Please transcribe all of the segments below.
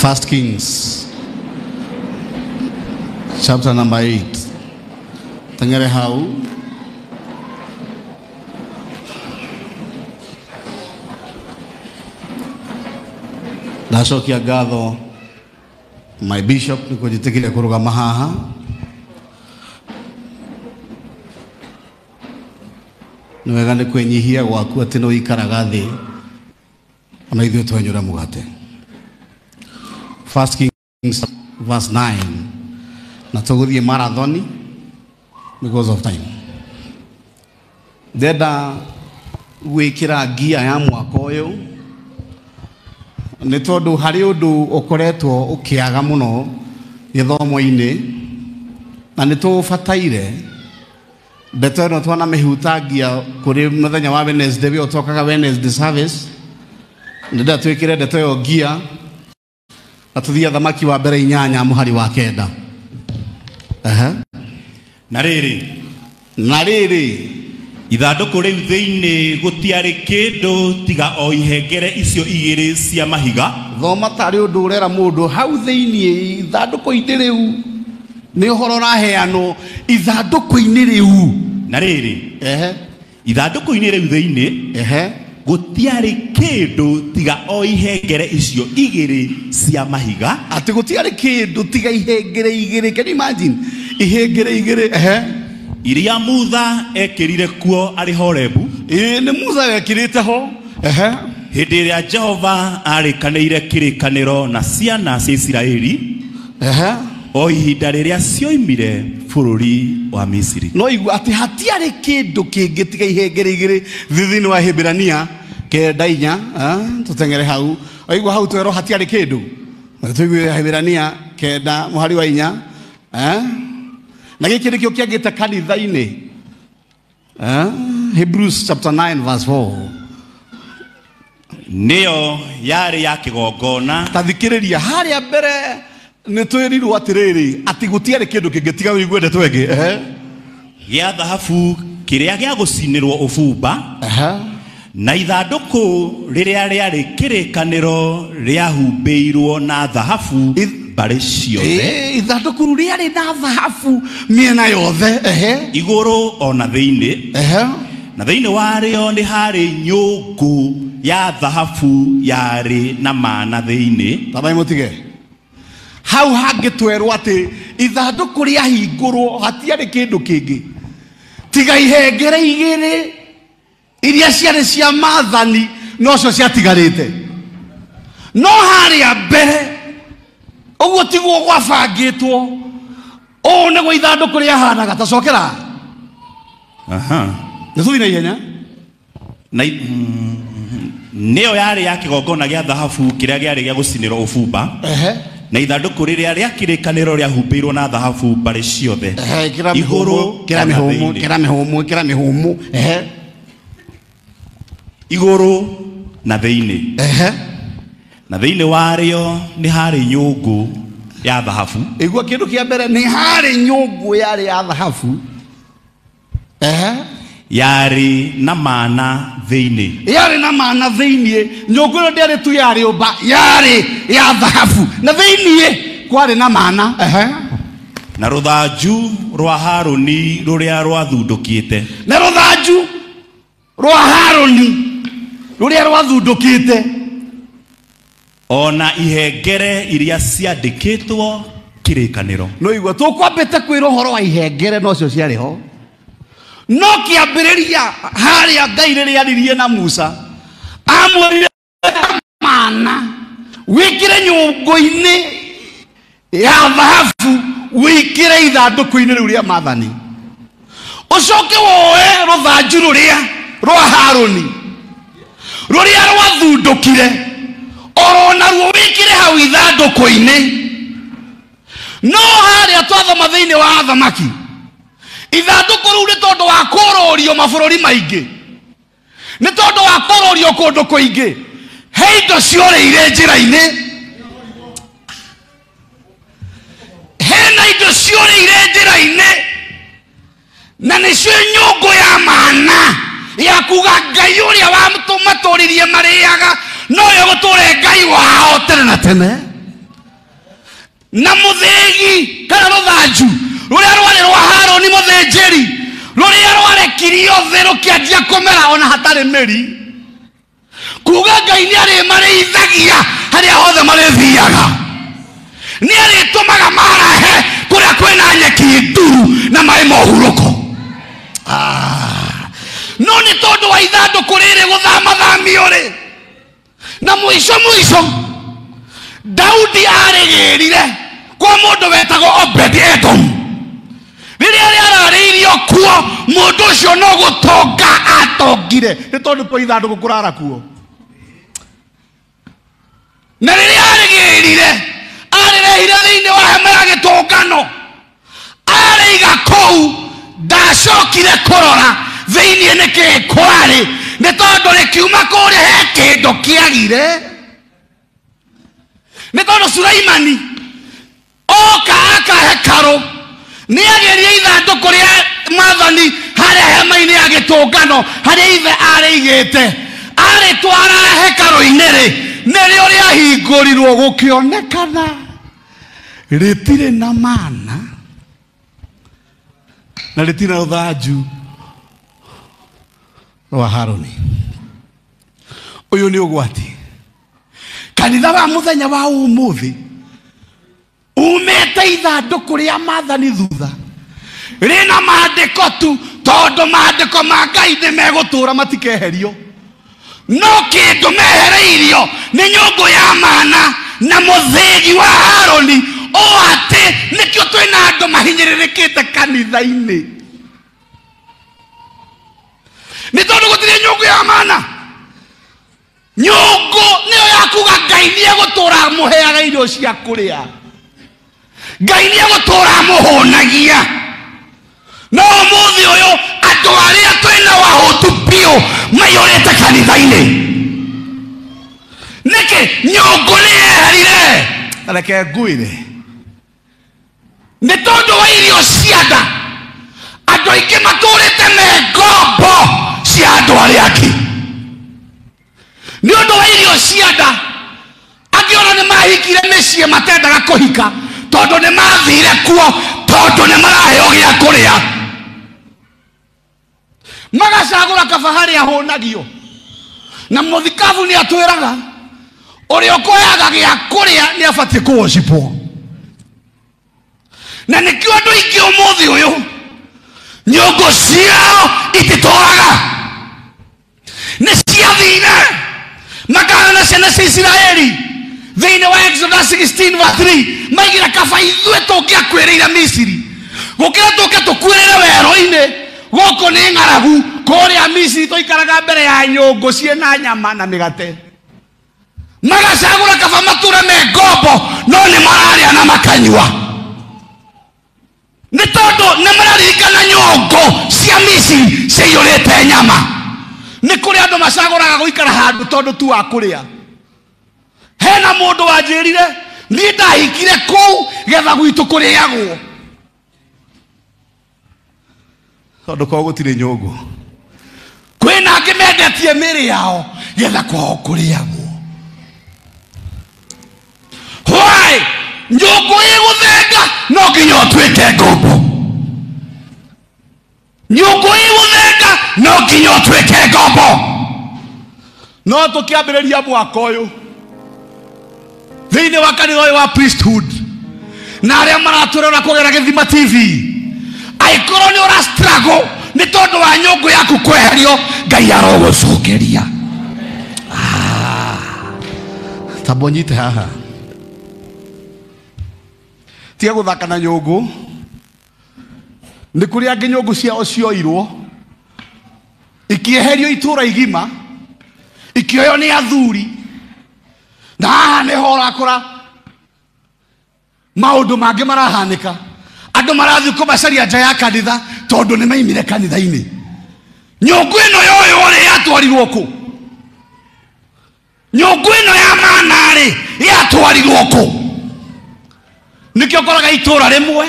First Kings chapter number 8. Tengere hau. Ndacokia ngatho my bishop nĩ kũnjĩtĩkĩria kũrũgama haha. Nĩ wega nĩ kwĩnyihia gwaku atĩ nĩ ũikaraga thĩ ona ithuĩ twenyũra mũgate. First Kings verse 9. Na tũgũthiĩ marathoni because of time. Ndenda gwĩkĩra ngia ya mwaka ũyũ nĩ tondũ harĩ ũndũ ũkoretwo ũkĩaga mũno gĩthomo-inĩ na nĩ tũbataire ndeto ĩno twanamĩhutangia kũrĩ mũthenya wa Wednesday ũyũ twokaga Wednesday service. Ndĩrenda twĩkĩre ndeto ĩyo ngia na tũthiĩ Athamaki wa mbere 8 mũhari wa 9. Na rĩrĩ, na rĩrĩ, ithandũkũ rĩu thĩinĩ gũtiarĩ kĩndũ tiga o ihengere icio igĩrĩ cia mahiga. Thoma tarĩ ũndũ ũrera mũndũ hau thĩinĩ ithandũkũ-inĩ rĩu nĩ ũhoro ũraheanwo ithandũkũ-inĩ rĩu. Na rĩrĩ, ithandũkũ-inĩ rĩu thĩinĩ gũtiarĩ kĩndũ tiga o ihengere icio igĩrĩ cia mahiga. Atĩ gũtiarĩ kĩndũ tiga ihengere igĩrĩ. Can you imagine? Ihengere igĩrĩ. Iria Mutha ekĩrire kuo arĩ Horebu. Ĩĩ, nĩ Musa ekĩrĩte ho. Hĩndĩ ĩrĩa Jehova arĩkanĩire kĩrĩkanĩro na ciana cia Isiraeli. O ihinda rĩrĩa cioimire bũrũri wa Misiri. No igua atĩ hatiarĩ kĩndũ kĩngĩ tiga ihengere igĩrĩ thĩinĩ wa Hebrania 9:4, tũteng'ere hau. Oigua hau twerwo hatiarĩ kĩndũ. Tũigue Hebrania 9 mũhari wa 4. Na gĩkĩ nĩkĩo kĩagĩte kanitha-inĩ. Hebrews chapter 9 verse 4. Nĩyo yarĩ ya kĩgongona. Ta thikĩrĩria harĩa mbere nĩ twĩrirwo atĩrĩrĩ atĩ gũtiarĩ kĩndũ kĩngĩ tiga ũigue ndeto ĩngĩ. Gĩa thahabu kĩrĩa gĩa gũcinĩrwo ũbumba. Na ithandũkũ rĩrĩa rĩarĩ kĩrĩkanĩro rĩahumbĩirwo na thahabu mbarĩ ciothe. Ithandũkũ rĩarĩ na thahabu mĩena yothe. Igũrũ ona thĩinĩ. Na thĩinĩ warĩo nĩ harĩ nyũngũ ya thahabu yarĩ na mana thĩinĩ. Tabai mũtige. Hau hangĩtwerwo atĩ ithandũkũ rĩahingũrwo hatiarĩ kĩndũ kĩngĩ tiga ihengere igĩrĩ iria ciarĩ cia maathani nocio ciatigarĩte. No harĩa mbere ũguo tiguo gwabangĩtwo, ũũ nĩguo ithandũkũ rĩahanaga. Ta cokera. Nĩ tũthiĩ na ihenya. Na nĩyo yarĩ ya kĩgongona gĩa thahabu kĩrĩa gĩarĩ gĩa gũcinĩrwo ũbumba. Na ithandũkũ rĩrĩa rĩa kĩrĩkanĩro rĩahumbĩirwo na thahabu mbarĩ ciothe. Igũrũ kĩra mĩhũmũ, kĩra mĩhũmũ, kĩra mĩhũmũ. Igũrũ na thĩinĩ. Na thĩinĩ warĩo nĩ harĩ nyũngũ ya thahabu. Igua kĩndũ kĩa mbere nĩ harĩ nyũngũ yarĩ ya thahabu. Yarĩ na mana thĩinĩ. Yarĩ na mana thĩinĩ. Nyũngũ ĩyo ndĩarĩ tu ya rĩũmba, yarĩ ya thahabu. Na thĩinĩ kwarĩ na mana. Na rũthanju rwa Harũni rũrĩa rwathundũkĩte. Na rũthanju rwa Harũni rũrĩa rwathundũkĩte. Ona ihengere iria ciandĩkĩtwo kĩrĩkanĩro. No igua tũkwambĩte kwĩrwo ũhoro wa ihengere nocio ciarĩ ho. No kĩambĩrĩria harĩa Ngai rĩrĩa aririe na Musa amwĩrire mana wĩkĩre nyũngũ-inĩ ya thahabu, wĩkĩre ithandũkũ-inĩ rĩu rĩa maathani, ũcoke woe rũthanju rũrĩa rwa Harũni rũrĩa rwathundũkire oro naruo wĩkĩre hau ithandũkũ-inĩ. No harĩa twathoma thĩinĩ wa Athamaki ithandũkũ rĩu nĩ tondũ wa kũrũrio mabũrũri maingĩ, nĩ tondũ wa kũrũrio kũndũ kũingĩ, he indo ciorĩire njĩra-inĩ, hena indo ciorĩire njĩra-inĩ, na nĩcio nyũngũ ya mana ya kuga Ngai ũrĩa wamatũririe marĩaga nowe gũtũre Ngai wao tene na tene. Na muthigi kana ruthanju ruria rwari rwa Haruni muthinjiri ruria rwarekirio thi rukianjia kumera ona hatari mĩri. Kuga Ngai nĩ arĩmarĩithagia harĩa hothe marĩthiaga, nĩ arĩtũmaga marahe kũrĩa kwĩna nyeki nduru na maĩ mohurũko. No nĩ tondũ wa ithandũkũ rĩrĩ gũthamathamio rĩ, na mũico mũico Daudi arĩgĩrire kwa mũndũ wetagwo Obed Edom. Rĩrĩa rĩararĩirio kuo, mũndũ ũcio no gũtonga atongire nĩ tondũ kwa ithandũkũ kũrara kuo. Na rĩrĩa arĩgĩrire, arĩrehire thĩinĩ wa hema ya gĩtũngano, arĩiga kũu, ndacokire kũrora thĩinĩ nĩ kĩĩ kwarĩ, nĩ tondũ rĩkiuma kũrĩa he kĩndũ kĩagire. Nĩ tondũ Sulaimani oka aka hekarũ nĩ agerie ithandũkũ rĩa maathani harĩa hema-inĩ ya gĩtũngano harĩa ithe arĩigĩte, arĩtwara hekarũ-inĩ rĩ, nĩrĩo rĩahingũrirwo gũkĩonekana rĩtirĩ na mana na rĩtirĩ na rũthanju rwa Haruni. Ũyũ nĩ ũgwati. Kanitha wa mũthenya wa ũmũthĩ umĩte ithandũkũ rĩa maathani thutha, rĩna maandĩko tu, tondũ maandĩko ma Ngai nĩ megũtũũra matikeherio. No kĩndũ mehereirio nĩ nyũngũ ya mana na mũthĩgi wa Haruni, o atĩ nĩkĩo twĩna andũ mahinyĩrĩrĩkĩte kanitha-inĩ, nĩ tondũ gũtirĩ nyũngũ ya mana. Nyũngũ nĩyo ya kuga Ngai nĩ egũtũũra amũheaga irio cia kũrĩa, Ngai nĩ egũtũũra amũhũnagia. No ũmũthĩ ũyũ andũ arĩa twĩna wahũtu biũ maiyũrĩte kanitha-inĩ. Nĩkĩ? Nyũngũ nĩ yeherire. Reke ngwĩre, nĩ tondũ wa irio cia nda andũ aingĩ matũrĩte me ngombo cia andũ arĩa angĩ. Nĩ ũndũ wa irio cia nda angĩ ona nĩ mahikire mĩciĩ matendaga kũhika, tondũ nĩ mathire kuo, tondũ nĩ maraheo gĩa kũrĩa. Magacagũra kaba harĩa hũnagio. Na mũthikabu nĩ atwĩraga ũrĩa ũkũheaga gĩa kũrĩa nĩ abatiĩ kũwocipwo. Na nĩkĩo andũ aingĩ ũmũthĩ ũyũ nyũngũ ciao ititũraga, nĩ ciathire makahana ciana cia Isiraeli thĩinĩ wa Exodus 16 verse 3, maigire kaba ithuĩ tũngĩakuĩrĩire Misiri gũkĩra tũke tũkuĩrĩre werũ-inĩ. Gũkũ nĩ ng'aragu, kũrĩa Misiri tũikaraga mbere ya nyũngũ ciĩna nyama na mĩgate. Magacagũra kaba matũre me ngombo, no nĩ mararĩa na makanyua, nĩ tondũ nĩ mararirikana nyũngũ cia Misiri ciaiyũrĩte nyama. Nĩ kũrĩ andũ macagũraga gũikara handũ tondũ tu wa kũrĩa. Hena mũndũ wanjĩrire niĩ ndahikire kũu getha gwitũ kũrĩagwo, tondũ kwao gũtirĩ nyũngũ. Kwĩna angĩ mendetie mĩĩrĩ yao getha kwao kũrĩagwo. Why? Nyũngũ ĩgũthenga no nginya ũtuĩke ngombo. Nyũngũ ĩgũthenga no nginya ũtuĩke ngombo. No tũkĩambĩrĩria mwaka ũyũ thĩinĩ wa kanitha ũyũ wa priesthood na arĩa maratũrora kũgera Gĩthima TV, angĩkorwo nĩ ũra struggle nĩ tondũ wa nyũngũ yaku kweherio, Ngai arogũcokeria. Tamba ũnyite haha, tiga gũthaka na nyũngũ. Nĩ kũrĩ angĩ nyũngũ ciao cioirwo ikĩeherio itũũra igima, ikĩoywo nĩ athuri, na haha nĩho ũrakora maũndũ mangĩ marahanĩka. Andũ marathiĩ kũmacaria nja ya kanitha tondũ nĩ maimire kanitha-inĩ. Nyũngũ ĩno yoywo rĩ, yatwarirwo kũ? Nyũngũ ĩno ya mana rĩ, yatwarirwo kũ? Nĩkĩo ũkoraga itũũra rĩmwe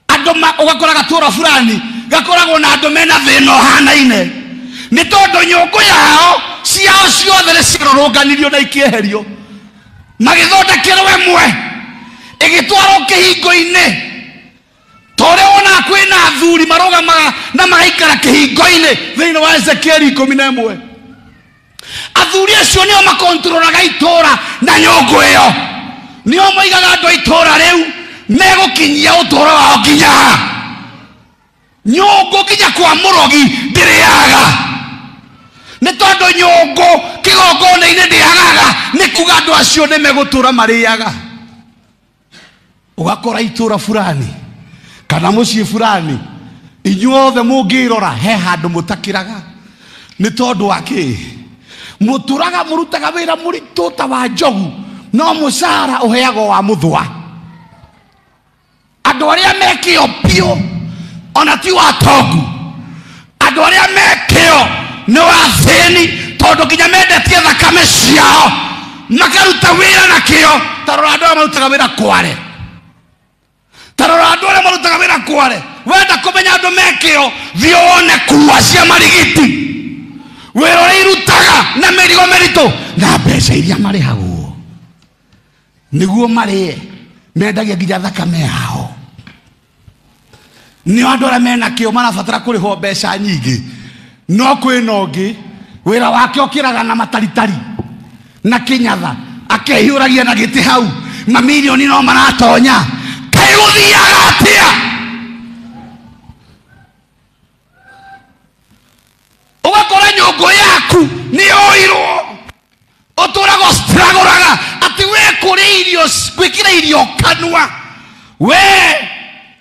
andũ ũgakora gatũũra fulani gakoragwo na andũ mena thĩna ũhanaine, nĩ tondũ nyũngũ yao ciao ciothe nĩ ciarũrũnganirio na ikĩeherio, magĩthondekerwo ĩmwe. Ĩgĩtwarwo kĩhingo-inĩ. Ta ũrĩa wonaga kwĩna athuri marũgamaga na magaikara kĩhingo-inĩ thĩinĩ wa Ezekieli 11. Athuri acio nĩo makontrolaga itũra na nyũngũ ĩyo. Nĩo moigaga andũ a itũra rĩu megũkinyia ũtũũro wao nginya ha. Nyũngũ nginya kwa mũrogi ndĩrĩaga. Nĩ tondũ nyũngũ kĩgongona-inĩ ndĩagaga, nĩ kuga andũ acio nĩ megũtũra marĩaga. Ũgakora itũra fulani kana mũciĩ fulani, inyuothe mũngĩrora he handũ mũtakĩraga. Nĩ tondũ wa kĩ? Mũtũraga mũrutaga wĩra mũritũ ta wa njogu, no mũcara ũheagwo wa mũthũa. Andũ arĩa me kĩo biũ ona ti wa tongu, andũ arĩa me kĩo nĩ wa thĩni, tondũ nginya mendetie thakame ciao makaruta wĩra na kĩo. Ta rora andũ arĩa marutaga wĩra kware, ta rora andũ arĩa marutaga wĩra kware. Wenda kũmenya andũ me kĩo, thiĩ wone kua cia marigiti, wĩra ũrĩa irutaga na mĩrigo mĩritũ na mbeca iria marĩhagwo nĩguo marĩe, mendagia nginya thakame yao. Nĩ andũ arĩa mena kĩo marabatara kũrĩhwo mbeca nyingĩ, no kwĩna ũngĩ wĩra wake ũkĩraga na mataritari na kĩnyatha, akehiũragia na gĩtĩ hau, mamirioni no maratonya. Kaĩ gũthiaga atĩa? Ũgakora nyũngũ yaku nĩ yoirwo, ũtũraga ũstragũraga atĩ we kũrĩa irio, gwĩkĩra irio kanua, we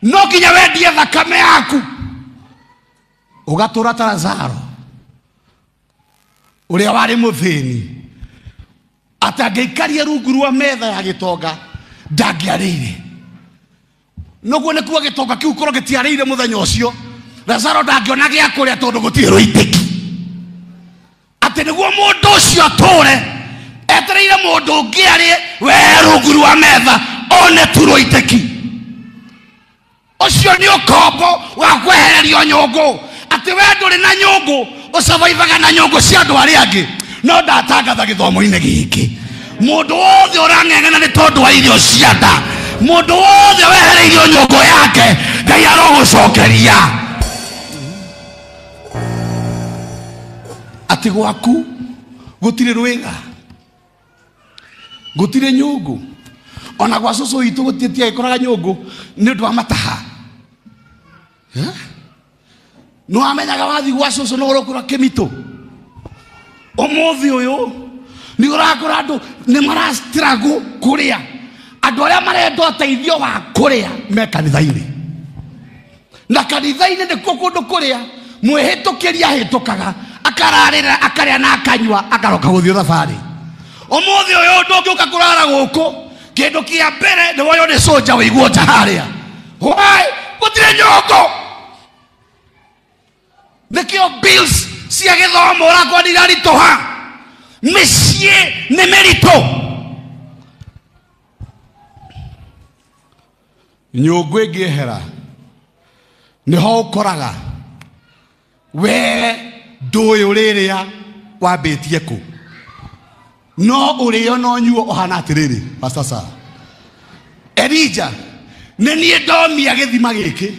no nginya wendie thakame yaku. Ũgatũra ta Lazaro ũrĩa warĩ mũthĩni, atangĩikaria rungu rwa metha ya gĩtonga ndangĩarĩire. Noguo nĩ kuga gĩtonga kĩu korwo gĩtiarĩire mũthenya ũcio, Lazaro ndangĩona gĩa kũrĩa tondũ gũtirĩ rũitĩki. Atĩ nĩguo mũndũ ũcio atũre etereire mũndũ ũngĩ arĩe, we rungu rwa metha one tu rũitĩki. Ũcio nĩ ũkombo wa kwehererio nyũngũ, atĩ we ndũrĩ na nyũngũ, ũcabaibaga na nyũngũ cia andũ arĩa angĩ. No ndatangatha gĩthomo-inĩ gĩkĩ, mũndũ wothe ũrang'eng'ana nĩ tondũ wa irio cia nda, mũndũ wothe wehereirio nyũngũ yake, Ngai arogũcokeria. Atĩ gwaku gũtirĩ rwĩga, gũtirĩ nyũngũ. Ona gwa cũcũ witũ gũtiagĩkoraga nyũngũ nĩ ũndũ wa mataha. Nĩ wamenyaga wathiĩ gwa cũcũ no ũrokũra kĩmitũ. Ũmũthĩ ũyũ nĩ ũrakora andũ nĩ marastruggle kũrĩa. Andũ arĩa marenda ũteithio wa kũrĩa me kanitha-inĩ, na kanitha-inĩ nĩkuo kũndũ kũrĩa mwĩhĩtũkĩri ahĩtũkaga, akararĩra, akarĩa na akanyua, akaroka gũthiĩ thabarĩ. Ũmũthĩ ũyũ ndũngĩũka kũrara gũkũ, kĩndũ kĩa mbere nĩ woywo nĩ soja wĩiguo nja harĩa. Why? Gũtirĩ nyũngũ. Nĩkĩo bills cia gĩthomo ũrakora nĩ iraritũha, mĩciĩ nĩ mĩritũ. Nyũngũ ĩngĩehera nĩho ũkoraga we ndũĩ ũrĩrĩa wambĩtie kũ, no ũrĩo no nyuo ũhana atĩrĩrĩ. Pastor Sarah, Elija, nĩ niĩ ndomia gĩthima gĩkĩ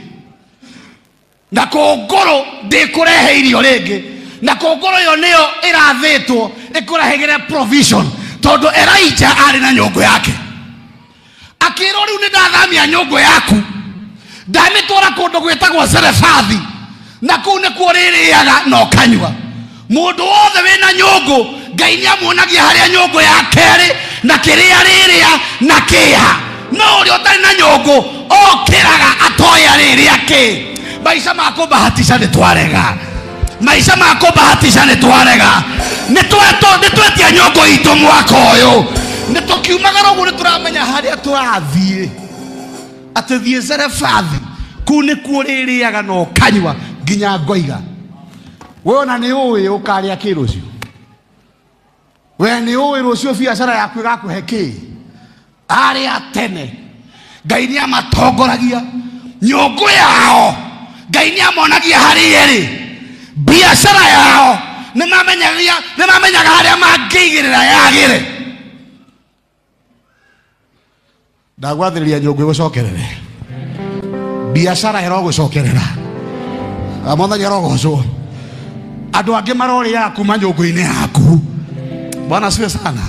na kũngũrũ ndĩkũrehe irio rĩngĩ, na kũngũrũ ĩyo nĩyo ĩrathĩtwo ĩkũrehagĩre provision, tondũ Elijah arĩ na nyũngũ yake. Akĩrwo rĩu nĩ ndathamia nyũngũ yaku, ndamĩtwara kũndũ gwĩtagwo Zerefathi, na kũu nĩkuo ũrĩrĩaga na ũkanyua. Mũndũ wothe wĩna nyũngũ, Ngai nĩamuonagia harĩa nyũngũ yake ĩrĩ, na kĩrĩa rĩrĩa na kĩha. No ũrĩa ũtarĩ na nyũngũ okĩraga atoĩ arĩrĩa kĩ. Maica ma kũbahatisha nĩ twarega, maica ma kũbahatisha nĩ twarega. Nĩ twetia nyũngũ itũ mwaka ũyũ, nĩ tũkiumagara ũguo nĩ tũramenya harĩa tũrathiĩ. Atĩ thiĩ Zerefathi, kũu nĩkuo ũrĩrĩaga na ũkanyua nginya ngoiga. We ona nĩ ũĩ ũkarĩa kĩ rũciũ? We nĩ ũĩ rũciũ biacara yaku ĩgakũhe kĩ? Arĩa tene Ngai nĩ amatongoragia nyũngũ yao, Ngai nĩ amonagia harĩa ĩrĩ. Biacara yao nĩ mamenyaga harĩa mangĩigĩrĩra yagĩre. Ndagwathĩrĩria nyũngũ ĩgũcokerere. Biacara ĩrogũcokerera. Mwathani arogocwo. Andũ angĩ marorĩaga kuma nyũngũ-inĩ yaku. Bwana asifiwe sana.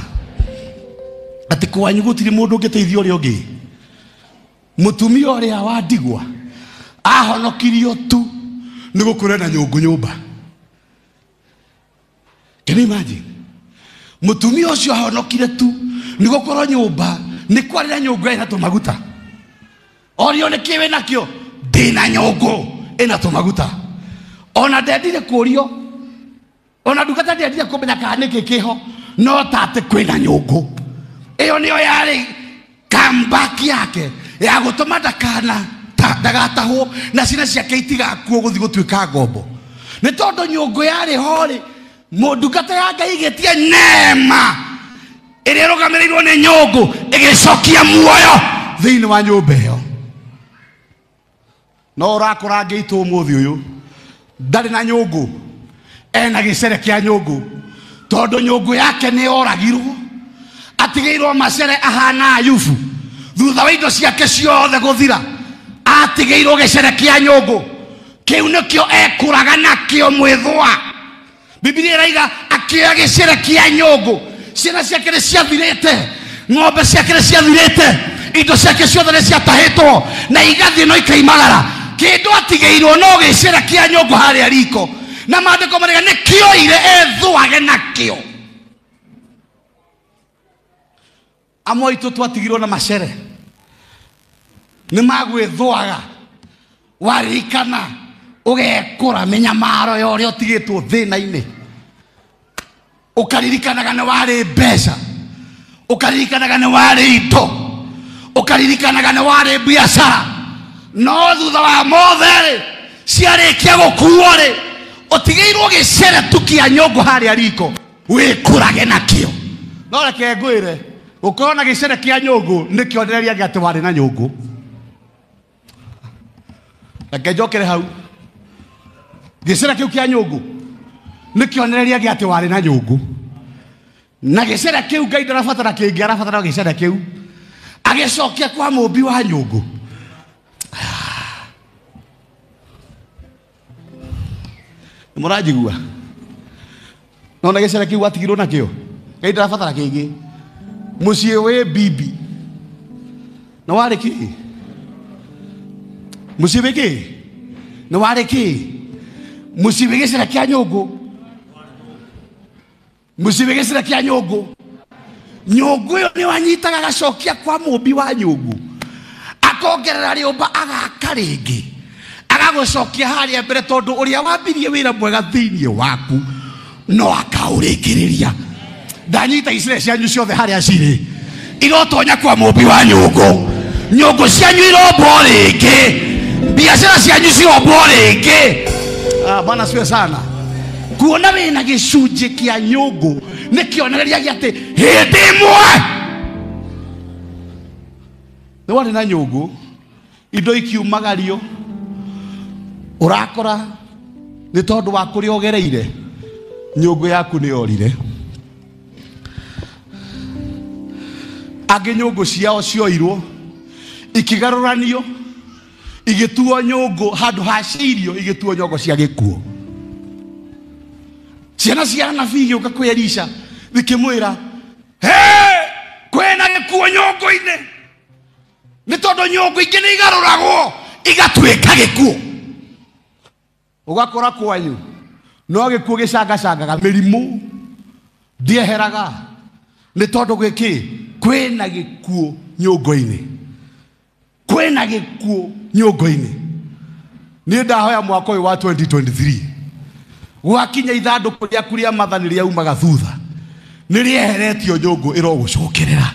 Atĩ kwanyu gũtirĩ mũndũ ũngĩteithia ũrĩa ũngĩ. Mũtumia ũrĩa wa ndigwa ahonokirio tu nĩ gũkũrĩa na nyũngũ nyũmba. Can you imagine? Mũtumia ũcio ahonokire tu nĩ gũkorwo nyũmba nĩ kwarĩ na nyũngũ ĩna tũmaguta. Orio nĩ kĩ wĩ nakĩo? Ndĩna nyũngũ ĩna tũmaguta. Ona ndendire kũrio, ona ndungata ndendire kũmenya kana nĩkĩ kĩho, no ta atĩ kwĩna nyũngũ. Ĩyo nĩyo yarĩ comeback yake ya gũtũma ndakana ndagatahwo na ciana ciake itigakuo gũthiĩ gũtuĩka ngombo. Nĩ tondũ nyũngũ yarĩ ho rĩ, ndungata ya Ngai ĩgĩtia neema ĩrĩa ĩrũgamĩrĩirwo nĩ nyũngũ ĩgĩcokia muoyo thĩinĩ wa nyũmba ĩyo. No ũrakora ngĩitũ ũmũthĩ ũyũ ndarĩ na nyũngũ, ena gĩcere kĩa nyũngũ, tondũ nyũngũ yake nĩ yoragirwo, atigĩirwo macere ahana Ayubu. Thutha wa indo ciake ciothe gũthira, atigĩirwo gĩcere kĩa nyũngũ. Kĩu nĩkĩo ekũraga nakĩo mwĩthũa. Biblia ĩraiga akĩoya gĩcere kĩa nyũngũ, ciana ciake nĩ ciathirĩte, ng'ombe ciake nĩ ciathirĩte, indo ciake ciothe nĩ ciatahĩtwo na igathiĩ no ikaimagara. Kĩndũ atigĩirwo no gĩcere kĩa nyũngũ harĩa riko, na maandĩko marĩa nĩ kĩoire ethũage nakĩo. Amwe aitũ twatigirwo na macere nĩ magwĩthũaga, waririkana ũgekũra mĩnyamaro ya ũrĩa ũtigĩtwo thĩna-inĩ, ũkaririkanaga nĩ warĩ mbeca, ũkaririkanaga nĩ warĩ indo, ũkaririkanaga nĩ warĩ biacara, no thutha wa mothe rĩ, ciarĩkia gũkuo rĩ, ũtigĩirwo gĩcere tu kĩa nyũngũ harĩa riko wĩkũrage nakĩo. No reke ngwĩre, gũkorwo na gĩcere kĩa nyũngũ nĩ kĩonereria gĩa atĩ warĩ na nyũngũ. Reke njokere hau. Gĩcere kĩu kĩa nyũngũ nĩ kĩonereria gĩa atĩ warĩ na nyũngũ. Na gĩcere kĩu Ngai ndarabatara kĩngĩ, arabatara gĩcere kĩu agĩcokia kwa mũmbi wa nyũngũ. Nĩ mũranjigua? No na gĩcere kĩu watigirwo nakĩo, Ngai ndarabatara kĩngĩ. Mũciĩ wĩ bibi na warĩ kĩ? Mũciĩ wĩ kĩ? Na warĩ kĩ? Mũciĩ wĩ gĩcere kĩa nyũngũ. Mũciĩ wĩ gĩcere kĩa nyũngũ. Nyũngũ ĩyo nĩ wanyitaga agacokia kwa mũmbi wa nyũngũ, akongerera rĩũmba agaka rĩngĩ, agagũcokia harĩa mbere, tondũ ũrĩa wambirie wĩra mwega thĩinĩ waku no akaũrĩkĩrĩria. Ndanyita icere cianyu ciothe harĩa cirĩ, irotonya kwa mũmbi wa nyũngũ. Nyũngũ cianyu irombwo rĩngĩ, biacara cianyu cirombwo rĩngĩ. Bwana asifiwe sana. Kuona wĩna gĩcunjĩ kĩa nyũngũ nĩ kĩonereria gĩa atĩ hĩndĩ ĩmwe nĩ warĩ na nyũngũ, indo ikiumagario, ũrakora nĩ tondũ wa kũrĩa ũgereire nyũngũ yaku nĩ yorire. Angĩ nyũngũ ciao cioirwo ikigarũranio igĩtuo nyũngũ handũ ha cia irio, igĩtuo nyongo cia gĩkuũ. Ciana cia anabii igĩũka kwĩ Elisha ikĩmwĩra, he kwĩna gĩkuũ nyũngũ-inĩ, nĩ tondũ nyũngũ ingĩ nĩ igarũragwo igatuĩka gĩkuũ. Ũgakora kwanyu no gĩkuũ gĩcangacangaga, mĩrimũ ndĩeheraga, nĩ tondũ gwĩkĩ kwĩna gĩkuũ nyũngũ-inĩ, kwĩna gĩkuũ nyũngũ-inĩ. Niĩ ndahoya mwaka ũyũ wa 2023 gwakinya ithandũkũ rĩaku rĩa mathani rĩaumaga thutha nĩ rĩeheretio nyũngũ ĩrogũcokerera,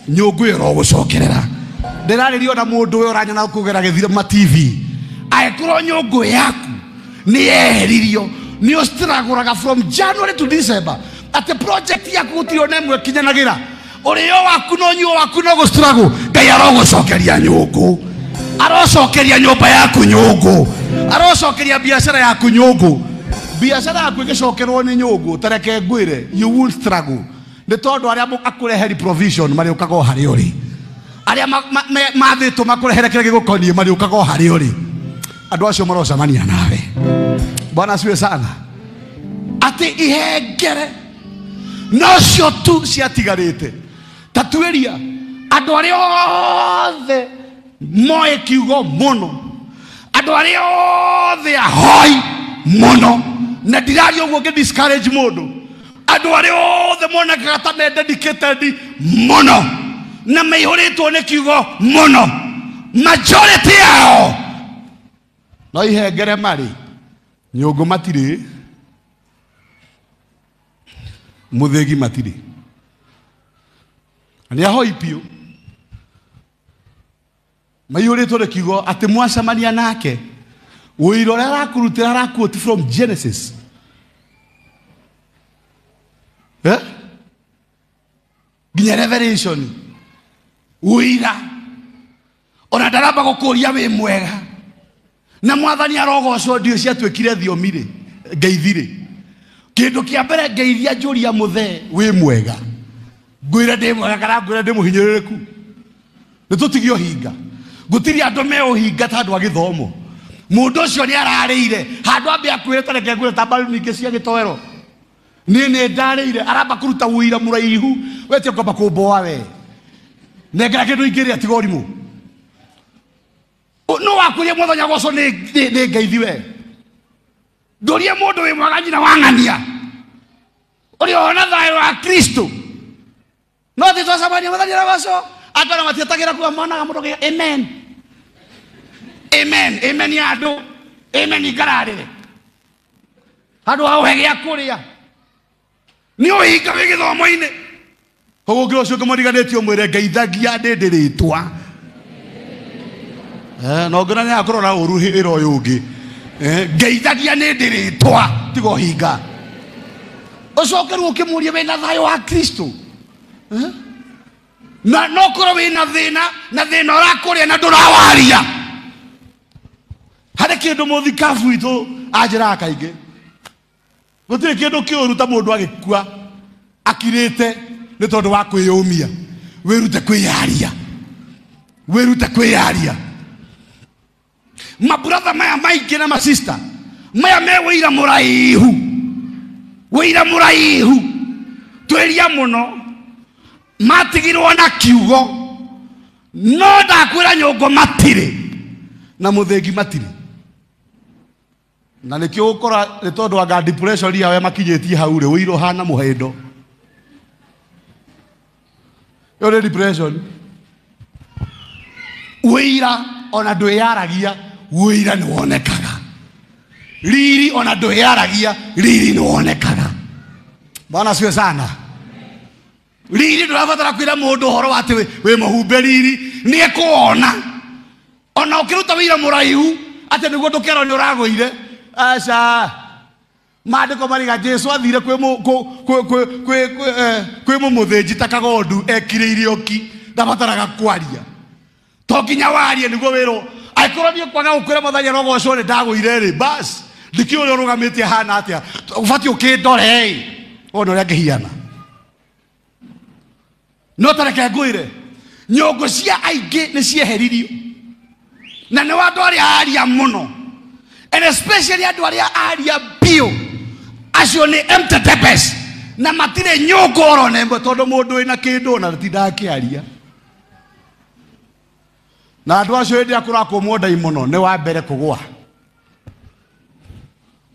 nyũngũ ĩrogũcokerera. Ndĩrarĩria ona mũndũ ũyũ ũranyona kũgera gĩthira ma TV, angĩkorwo nyũngũ yaku nĩ yeheririo, nĩ ũstragũraga from January to December, atĩ project yaku gũtirĩ ona ĩmwe ĩkinyanagĩra, ũrĩo waku no nyuo waku no gũstragũ, Ngai arogũcokeria nyũngũ, arocokeria nyũmba yaku nyũngũ, arocokeria biacara yaku nyũngũ. Biacara yaku ĩgĩcokerwo nĩ nyũngũ, ta reke ngwĩre, you will struggle, nĩ tondũ arĩa akũreheri provision marĩũkaga o harĩa ũrĩ. Arĩa mathĩtwo makũrehere kĩrĩa gĩgũkoniĩ marĩũkaga o harĩa ũrĩ. Andũ acio marocemania nawe. Bwana asifiwe sana. Atĩ ihengere nocio tu ciatigarĩte. Ta tuĩria andũ arĩa othe moĩ kiugo mũno, andũ arĩa othe ahoi mũno, na ndiraria ũguo ngĩ discourage mũndũ, andũ arĩa othe monekaga ta me dedicated mũno na maihũrĩtwo nĩ kiugo mũno, majority yao no ihengere marĩ nyũngũ matirĩ, mũthĩgi matirĩ, nĩ ahoi biũ, maihũrĩtwo nĩ kiugo atĩ mwacemania nake ũira ũrĩa arakũrutĩra araquote from Genesis. Nginya Revelation. Ũira ona ndaramba gũkũria wĩ mwega na mwathani arogocwo ndio ciatuĩkire thiomi rĩ ngeithi rĩ kĩndũ kĩa mbere ngeithia njũria mũthee wĩ mwega ngwĩre ndĩ mwega kana ngwĩre ndĩ mũhinyĩrĩrĩku nĩ tũtige ũhinga gũtirĩ andũ me ũhinga ta andũ a gĩthomo mũndũ ũcio nĩ ararĩire handũ ambe akwĩre ta reke ngwĩre ta mbaru ningĩ cia gĩtoero niĩ nĩ ndarĩire aramba kũruta ũira mũraihu wetie kwamba kũmboa we nengera kĩndũ ingĩrĩa tiga ũrimũ no wakwĩria mwathani agocwo nĩ ngeithi we ndũrie mũndũ wĩ mwega nyina wa ng'ania ũrĩa ona thayũ wa Kristo no thĩ twacemania mwathani aragocwo andũ ona matietagĩra kuga monaga mũndũ akĩuga amen amen amen ya andũ amen ikararĩre handũ ha ũhe gĩa kũrĩa nĩ ũhinga wĩ gĩthomo-inĩ koguo ũngĩra ũcio ũngĩmũriganĩtie ũmwĩre ngeithagia ndĩ ndĩrĩtwa na ũngĩona nĩ akũrora ũru ĩra ũyũ ũngĩ ngeithagia nĩ ndĩrĩtwa tiga ũhinga ũcoke rĩu ũkĩmũrie wĩna thayũ wa Kristo na no korwo wĩna thĩna na thĩna ũrakũrĩa na ndũrawaria harĩ kĩndũ mũthikabu witũ anjĩraga kaingĩ gũtirĩ kĩndũ kĩũru ta mũndũ agĩkua akirĩte nĩ tondũ wa kwĩyũmia wĩrute kwĩyaria wĩrute kwĩyaria maburatha maya maingĩ na masista maya me wĩira mũraihu wĩira mũraihu twĩria mũno matigirwo na kiugo no ndakwĩra nyũngũ matirĩ na mũthĩgi matirĩ na nĩkĩo ũgũkora nĩ tondũ anga depression yao makinyĩtie hau rĩ ũira ũhana mũhĩndo ĩyo nĩ depression ũira ona ndwĩyaragia ũira nĩ wonekaga riri ona ndwĩyaragia riri nĩ wonekaga Bwana asifiwe sana riri ndũrabatara kwĩra mũndũ ũhoro wa atĩ wĩ mũhumbe riri nĩ ekuona ona ũkĩruta wĩira mũraihu atĩ nĩguo ndũkerwo nĩ ũragũire aca maandĩko mariga Jesu athire kwĩ mũmũthĩnji ta kagondu ekirĩire ũki ndabataraga kwaria to nginya warie nĩguo wĩrwo angĩkorwo niĩ kwaga gũkwĩra mwathani arogocwo nĩ ndagũire rĩ bas ndikĩũĩ ũrĩa ũrũgamĩtie hana atĩa ũbatiĩ ũkĩndore ĩ wone ũrĩa ngĩhiana no ta reke ngwĩre nyũngũ cia aingĩ nĩ cieheririo na nĩ wa andũ arĩa aria mũno and especially andũ arĩa aria biũ acio nĩ empty debes na matirĩ nyũngũ oro na ĩmwe tondũ mũndũ wĩna kĩndũ ona ndatindaga akĩaria na andũ acio hĩndĩ ĩrĩa kũrakũmwo ndaimono nĩ wa mbere kũgũa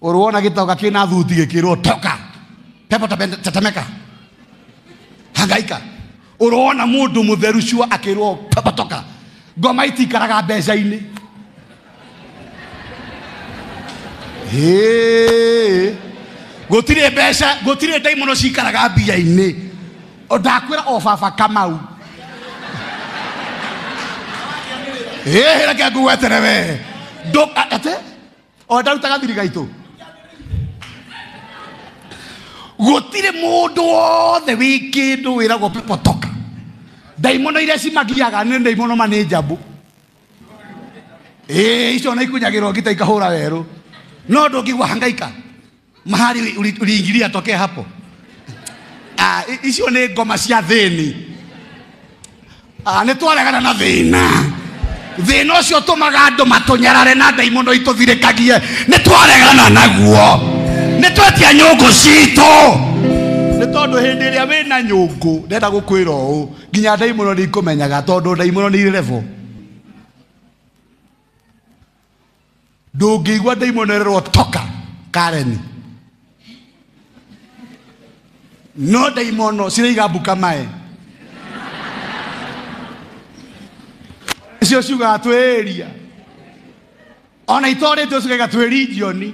ũrĩwona gĩtoka kĩna thuti gĩkĩrwo toka pepo tetemeka hangaika ũrona mũndũ mũtheru cua akĩrwo pepo toka ngoma itikaraga mbeca-inĩ gũtirĩ mbeca gũtirĩ ndaimono cikaraga mbia-inĩ ndakwĩra o baba Kamau reke ngũgwetere we atĩ o ndarutaga thiri gaitũ gũtirĩ mũndũ wothe wĩ kĩndũ wĩragwo pepo toka ndaimono iria cimagiaga nĩ ndaimono ma nĩ njambũ icio ona ikunyagĩrwo ngita ikahũra werũ no ndũngĩigua hangaika mahali uliingilia tokea hapo icio nĩ ngoma cia thĩni Nĩ twaregana na thĩna. Thĩna ũcio ũtũmaga andũ matũnyarare na ndaimono itũthirĩkagie. Nĩ twaregana naguo. Nĩ twetia nyũngũ citũ. Nĩ tondũ hĩndĩ ĩrĩa wĩna nyũngũ ndenda gũkwĩra ũũ nginya ndaimono nĩ ikũmenyaga tondũ ndaimono nĩ irĩ level. Ndũngĩigua ndaimono ĩrerwo toka Karen. No ndaimono ciraiga mbuka mae. Icio ciugaga twĩ area. Ona itorĩtio cikaiga twĩ region.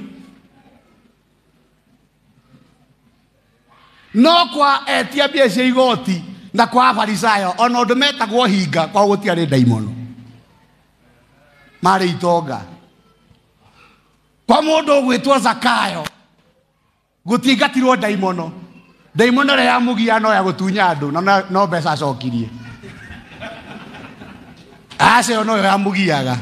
No kwa etia mbia cia igoti na kwa Afarisayo ona ũndũ metagwo hinga kwa gũtiarĩ ndaimono. Marĩ itonga. Kwa mũndũ ũgwĩtwo Zakayo gũtiingatirwo ndaimono. Ndaimono ĩrĩa yamũgia no ya gũtunya andũ na no mbeca acokirie. Aca ĩyo noyo yamũgiaga.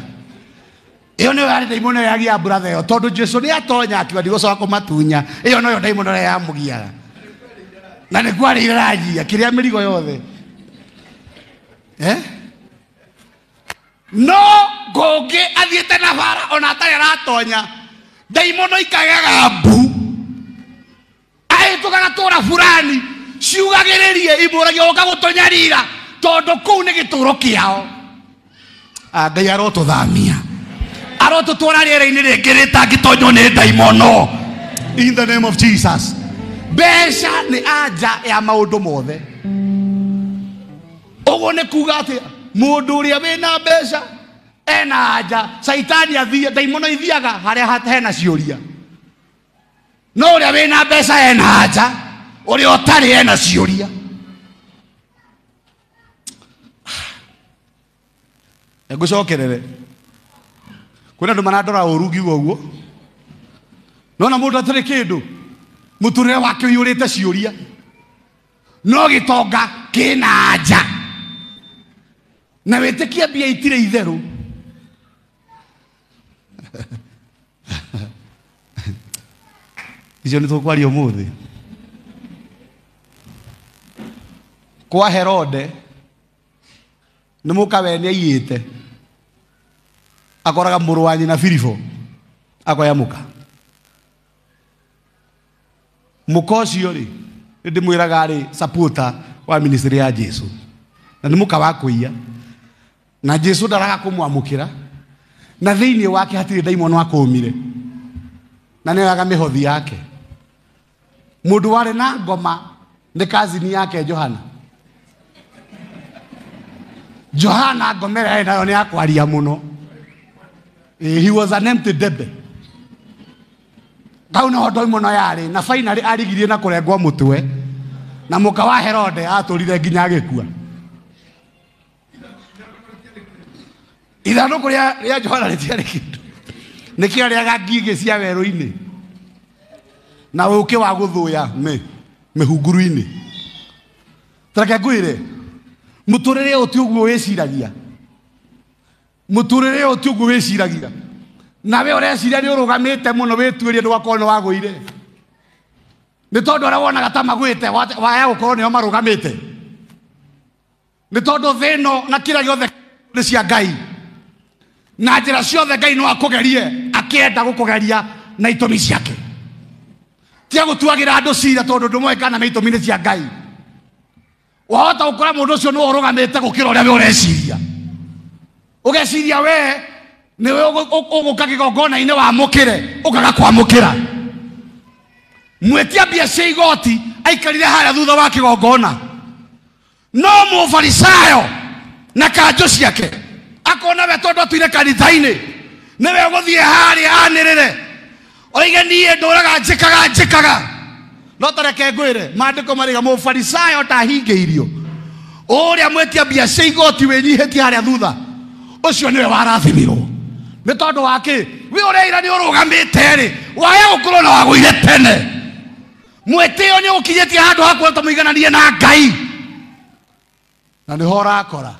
Ĩyo nĩyo yarĩ ndaimono ĩrĩa yagia brother ĩyo tondũ Jesu nĩ atonya akiuga ndigũcoka kũmatunya. Ĩyo noyo ndaimono ĩrĩa yamũgiaga. Na nĩ kwarĩ irarajia kĩrĩa mĩrigo yothe. No ngũngĩ athiĩte na bara ona atarĩ aratonya ndaimono ikagaga mbu. Ahĩtũkaga tũra fulani ciugagĩrĩrie imũragia ũka gũtũnyarira tondũ kũu nĩ gĩtũro kĩao. Ngai arotũthamia. Arotũtwara rĩera-inĩ rĩngĩ rĩtangĩtonywo nĩ ndaimono. In the name of Jesus. Mbeca nĩ anja ya maũndũ mothe. Ũguo nĩ kuga atĩ mũndũ ũrĩa wĩna mbeca ena anja, caitani athiĩ ndaimono ithiaga harĩa hena ciũria. No ũrĩa wĩna mbeca ena anja, ũrĩa ũtarĩ ena ciũria. Ngũcokerere. Kwĩna andũ marandora ũru ngiuga ũguo. Nona mũndũ atarĩ kĩndũ, mũtũrĩre wake ũiyũrĩte ciũria. No gĩtonga kĩna anja. Na wĩtĩkie mbia itirĩ itherũ. Icio nĩ tũkwaria ũmũthĩ. Kwa Herode nĩ mũkawe nĩ aiyĩte. Akoraga mũrũ wa nyina Filipo akoya mũka. Mũka ũcio rĩ, nĩ ndĩmwĩraga rĩ supporter wa ministry ya Jesu. Na nĩ mũka wa kũiya. Na Jesu ndaraga kũmwamũkĩra. Na thĩinĩ wake hatirĩ ndaimono akũmire. Na nĩoyaga mĩhothi yake. Mũndũ warĩ na ngoma nĩ kazini yake Johana. Johana ngoma ĩrĩa arĩ nayo nĩ ya kwaria mũno. He was an empty debe. Kau nĩho ndaimono yarĩ na finally arigirie na kũrengwo mũtwe. Na mũka wa Herode atũrire nginya agĩkua. Ithandũkũ rĩa Johana rĩtiarĩ kĩndũ. Nĩkĩo arĩaga ngigĩ cia werũ-inĩ na ũũkĩ wa gũthũya mĩhunguru-inĩ. Tareke ngwĩre, mũtũrĩre ũyũ ti ũguo wĩciragia. Mũtũrĩre ũyũ ti ũguo wĩciragia. Nawe ũreciria nĩ ũrũgamĩte mũno wĩtuĩrie ndũgakorwo nĩ wagũire. Nĩ tondũ arĩa wonaga ta magwĩte waya gũkorwo nĩo marũgamĩte. Nĩ tondũ thĩ ĩno na kĩrĩa gĩothe nĩ cia Ngai. Na njĩra ciothe Ngai no akũgerie akĩenda gũkũgeria na itũmi ciake. Tia gũtuagĩra andũ cira tondũ ndũmoĩ kana nĩ itũmi nĩ cia Ngai. Wahota gũkora mũndũ ũcio nĩwe ũrũgamĩte gũkĩra ũrĩa we ũreciria. Ũgeciria we nĩwe ũgũka kĩgongona-inĩ wamũkĩre, ũkaga kwamũkĩra. Mwĩtia mbia cia igoti aikarire harĩa thutha wa kĩgongona. No mũfarisayo na kanjũ ciake akona we tondũ atuire kanitha-inĩ nĩwe ũgũthiĩ harĩa anĩrĩre oige niĩ ndũraga njĩkaga njĩkaga. No tareke ngwĩre maandĩko marĩga mũfarisayo ndahingĩirio. Ũrĩa mwĩtia mbia cia igoti wĩnyihĩtie harĩa thutha ũcio nĩwe warathimirwo. Nĩ tondũ wa kĩ? We ũreira nĩ ũrũgamĩte rĩ, waya gũkorwo na wagũire tene. Mwĩtĩo nĩ ũkinyĩtie handũ ha kuona ta mũigananie na Ngai. Na nĩho ũrakora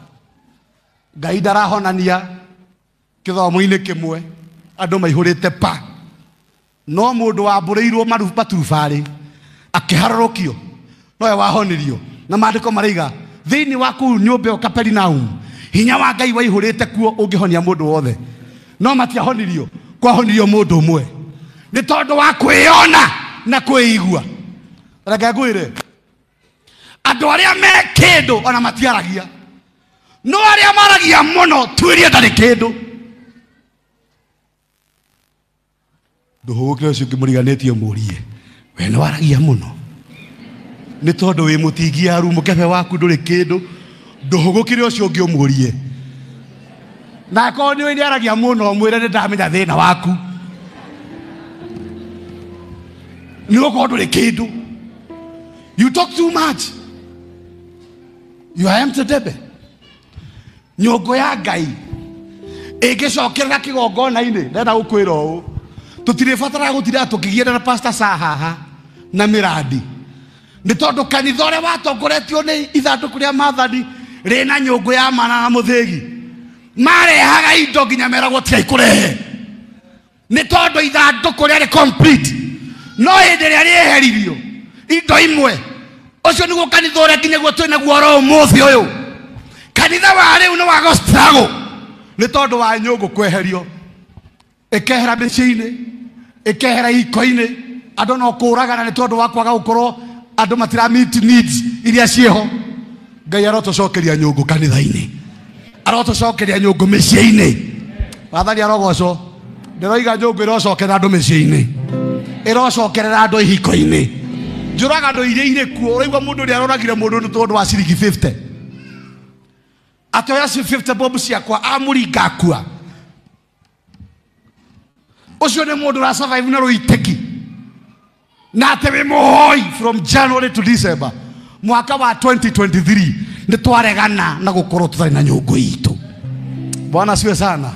Ngai ndarahonania kĩthomo-inĩ kĩmwe andũ maihũrĩte pa. No mũndũ wambũrĩirwo maturubarĩ akĩharũrũkio nowe wahonirio. Na maandĩko maraiga Thĩinĩ wa kũu nyũmba ĩyo Kaperinaum, hinya wa Ngai waihũrĩte kuo ũngĩhonia mũndũ wothe. No matiahonirio, kwahonirio mũndũ ũmwe. Nĩ tondũ wa kwĩyona na kwĩigua. Reke ngwĩre, andũ arĩa me kĩndũ ona matiaragia. No arĩa maragia mũno tuĩrie ndarĩ kĩndũ. Ndũhũgũkĩre ũcio ũngĩ mũriganĩtie mũrie, we nĩ waragia mũno. Nĩ tondũ wĩ mũtingiaru mũkebe waku ndũrĩ kĩndũ. Ndũhũgũkĩre ũcio ũngĩ ũmũrie. Na akorwo nĩ ũĩ nĩ aragia mũno mwĩre nĩ ndamenya thĩna waku. Nĩ gũkorwo ndũrĩ kĩndũ. You talk too much. You are empty debe. Nyũngũ ya Ngai ĩngĩcokerera kĩgongona-inĩ, ndenda gũkwĩra ũũ, tũtirĩbataraga gũtinda tũkĩgiana na Pastor Sa haha na mĩrandi. Nĩ tondũ kanitha ũrĩa watongoretio nĩ ithandũkũ rĩa maathani rĩna nyũngũ ya mana na mũthĩgi. Marehaga indo nginya meragwo tigai kũrehe. Nĩ tondũ ithandũkũ rĩarĩ complete. No hĩndĩ ĩrĩa rĩeheririo indo imwe, ũcio nĩguo kanitha ũrĩa nginyaguo twĩ naguo oro ũmũthĩ ũyũ. Kanitha wa rĩu nĩ wa gũ struggle. Nĩ tondũ wa nyũngũ kweherio. Ĩkehera mĩciĩ-inĩ, ĩkehera iko-inĩ, andũ no kũragana nĩ tondũ wa kwaga gũkorwo andũ matira meet needs iria ciĩho. Ngai arotũcokeria nyũngũ kanitha-inĩ, arotũcokeria nyũngũ mĩciĩ-inĩ. Wathani arogocwo. Ndĩroiga nyũngũ ĩrocokerera andũ mĩciĩ-inĩ, ĩrocokerera andũ ihiko-inĩ. Njũraga andũ iria irĩ kuo. Ũraigua mũndũ ũrĩa aroragire mũndũ nĩ tondũ wa ciringi 50. Atoya 50 bob ciakwa amũringa akua. Ũcio nĩ mũndũ ũra survive na rũitĩki. Na atĩ wĩ mũhoi from January to December mwaka wa 2023 nĩ twaregana na gũkorwo tũtarĩ na nyũngũ itũ. Bwana asifiwe sana.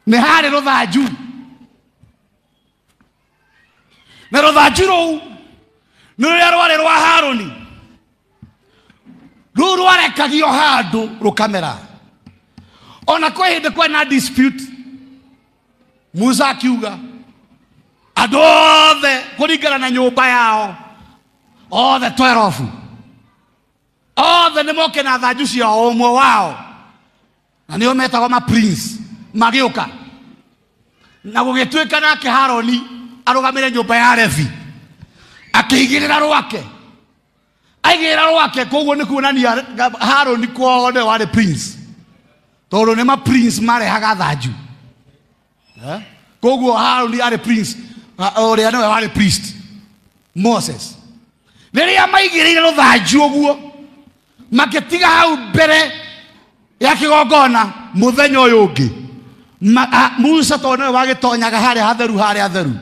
Nĩ harĩ rũthanju, na rũthanju rũu nĩ rũrĩa rwarĩ rwa Harũni. Rũu rwarekagio handũ rũkamera. Ona kwĩ hĩndĩ kwĩ na dispute, Musa akiuga andũ othe kũringana na nyũmba yao othe 12 othe nĩ moke na thanju ciao ũmwe wao, na nĩo metagwo ma prince, magĩũka. Na gũgĩtuĩka nake Harũni arũgamĩre nyũmba ya Levi, akĩigĩrĩra rwake, aigĩrĩra rwake. Koguo nĩ kuonania Harũni kwao nĩwe warĩ prince, tondũ nĩ ma prince marehaga thanju. Koguo Harũni arĩ prince, ũrĩa nĩwe warĩ priest Moses. Rĩrĩa maigĩrĩire rũthanju ũguo, makĩtiga hau mbere ya kĩgongona mũthenya ũyũ ũngĩ, Musa tondũ nĩwe wagĩtonyaga harĩa hatheru, harĩa hatheru,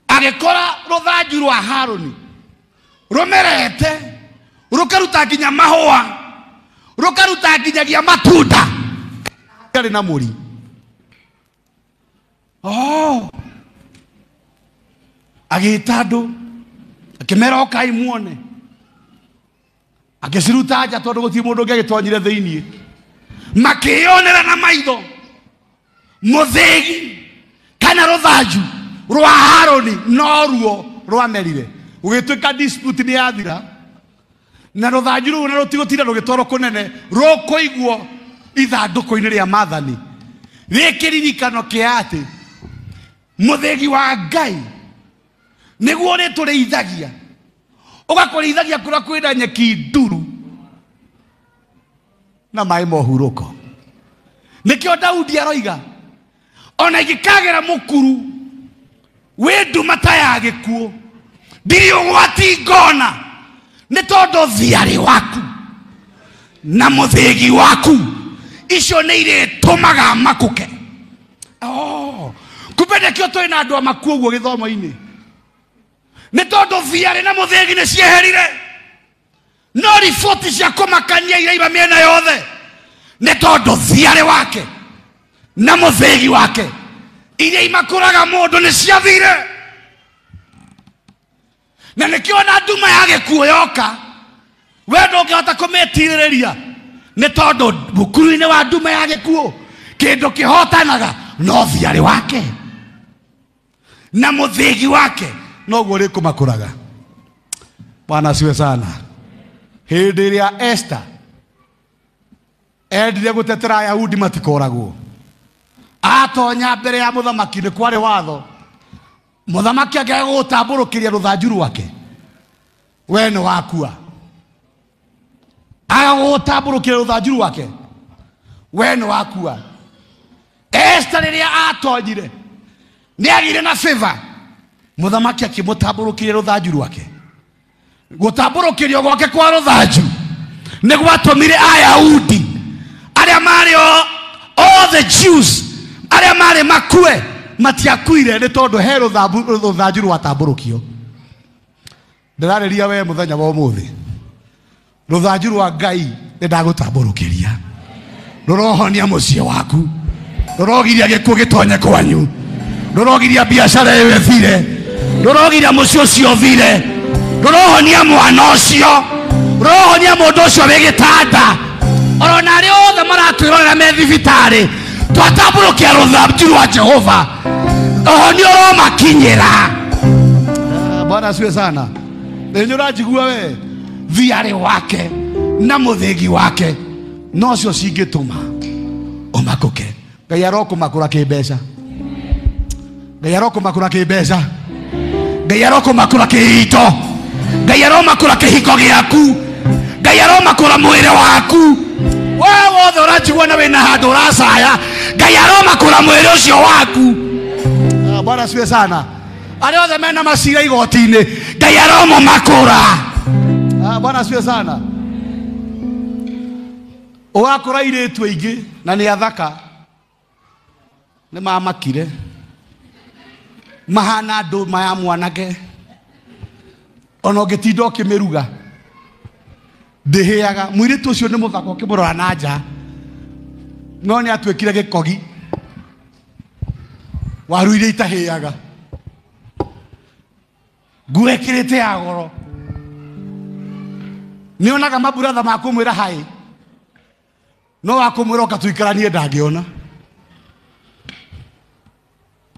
agĩkora rũthanju rwa Harũni rũmerete, rũkaruta nginya mahũa, rũkaruta nginyagia matunda, rĩ na mũri. Oh, agĩta andũ akĩmera okai muone, akĩciruta nja tondũ gũtirĩ mũndũ ũngĩ agĩtonyire thĩiniĩ. Makĩyonera na maitho mũthĩgi kana rũthanju rwa Harũni noruo rwamerire. Gũgĩtuĩka dispute nĩ yathira, na rũthanju rũu na rũtigũtinda rũgĩtwarwo kũnene, rũkũigwo ithandũkũ-inĩ rĩa maathani, rĩ kĩririkano kĩa atĩ mũthĩgi wa Ngai nĩguo ũrĩtũrĩithagia, ũgakũrĩithagia kũrĩa kwĩna nyeki nduru na maĩ ma ũhurũko. Nĩkĩo Daudi aroiga ona ingĩkagera mũkuru wĩ nduma ta ya gĩkuũ, ndirĩ ũgwati ngona, nĩ tondũ thiarĩ waku na mũthĩgi waku icio nĩ irĩtũmaga makũke. Oh, kumbe nĩkĩo twĩ na andũ amaku ũguo gĩthomo-inĩ, nĩ tondũ thiarĩ na mũthĩgi nĩ cieherire. No riboti cia kũmakania iraima mĩena yothe, nĩ tondũ thiarĩ wake na mũthĩgi wake iria imakũraga mũndũ nĩ ciathire. Na nĩkĩo na nduma ya gĩkuũ yoka, we ndũngĩhota kũmĩtirĩrĩria, nĩ tondũ mũkuru-inĩ wa nduma ya gĩkuũ kĩndũ kĩhotanaga no thiarĩ wake na mũthĩgi wake noguo ũrĩkũmakũraga. Bwana asiwe sana. Hĩndĩ ĩrĩa Esther endire gũtetera Ayahudi matikoragwo, atonya mbere ya mũthamaki nĩ kwarĩ watho. Mũthamaki angĩaga gũgũtambũrũkĩria rũthanju rwake, we nĩ wakua. Aga gũgũtambũrũkĩria rũthanju rwake, we nĩ wakua. Esther rĩrĩa atonyire nĩ agĩire na favor. Mũthamaki akĩmũtambũrũkĩria rũthanju rwake. Gũtambũrũkĩrio gwake kwa rũthanju nĩ gwatũmire Ayahudi arĩa marĩ all the Jews arĩa marĩ makue matiakuire nĩ tondũ he rũthanju rwatambũrũkio. Ndĩrarĩria we mũthenya wa ũmũthĩ, rũthanju rwa Ngai nĩ ndagũtambũrũkĩria, rũrohonia mũciĩ waku, rũrogiria gĩkuũ gĩtonye kwanyu, rũrogiria biacara ĩyo ĩthire, rũrogiria mũciĩ ũcio ũthire, rũrohonia mwana ũcio, rũrohonia mũndũ ũcio wĩ gĩtanda. Orona arĩa othe maratwĩrorera me thibitarĩ, twatambũrũkia rũthanju rwa Jehova, ũhonio ũromakinyĩra. Bwana asiwe sana. Nĩ ũranjigua we? Thiarĩ wake na mũthĩgi wake nocio cingĩtũma ũmakũke. Ngai arokũmakũra kĩmbeca, Ngai arokũmakũra kĩmbeca, Ngai arokũmakũra kĩito, Ngai aromakũra kĩhiko gĩaku, Ngai aromakũra mwĩrĩ waku. We wothe ũranjigua na wĩna handũ ũracaya, Ngai aromakũra mwĩrĩ ũcio waku. Bwana asiwe sana. Arĩa othe mena macira igoti-inĩ, Ngai aromomakũra. Bwana asiwe sana. Ũgakora airĩtu aingĩ na nĩ athaka nĩ mamakire, mahana ndũma ya mwanake, ona ũngĩtinda ũkĩmĩruga ndĩhĩaga. Mũirĩtu ũcio nĩ mũthaka ũkĩmũrora na nja, no nĩ atuĩkire gĩkogi, waru iria itahĩaga, nguo ĩkĩrĩte ya goro. Nĩ onaga maburatha ma kũmwĩra haĩ, no wa kũmwĩra ũka tũikaranie ndangĩona,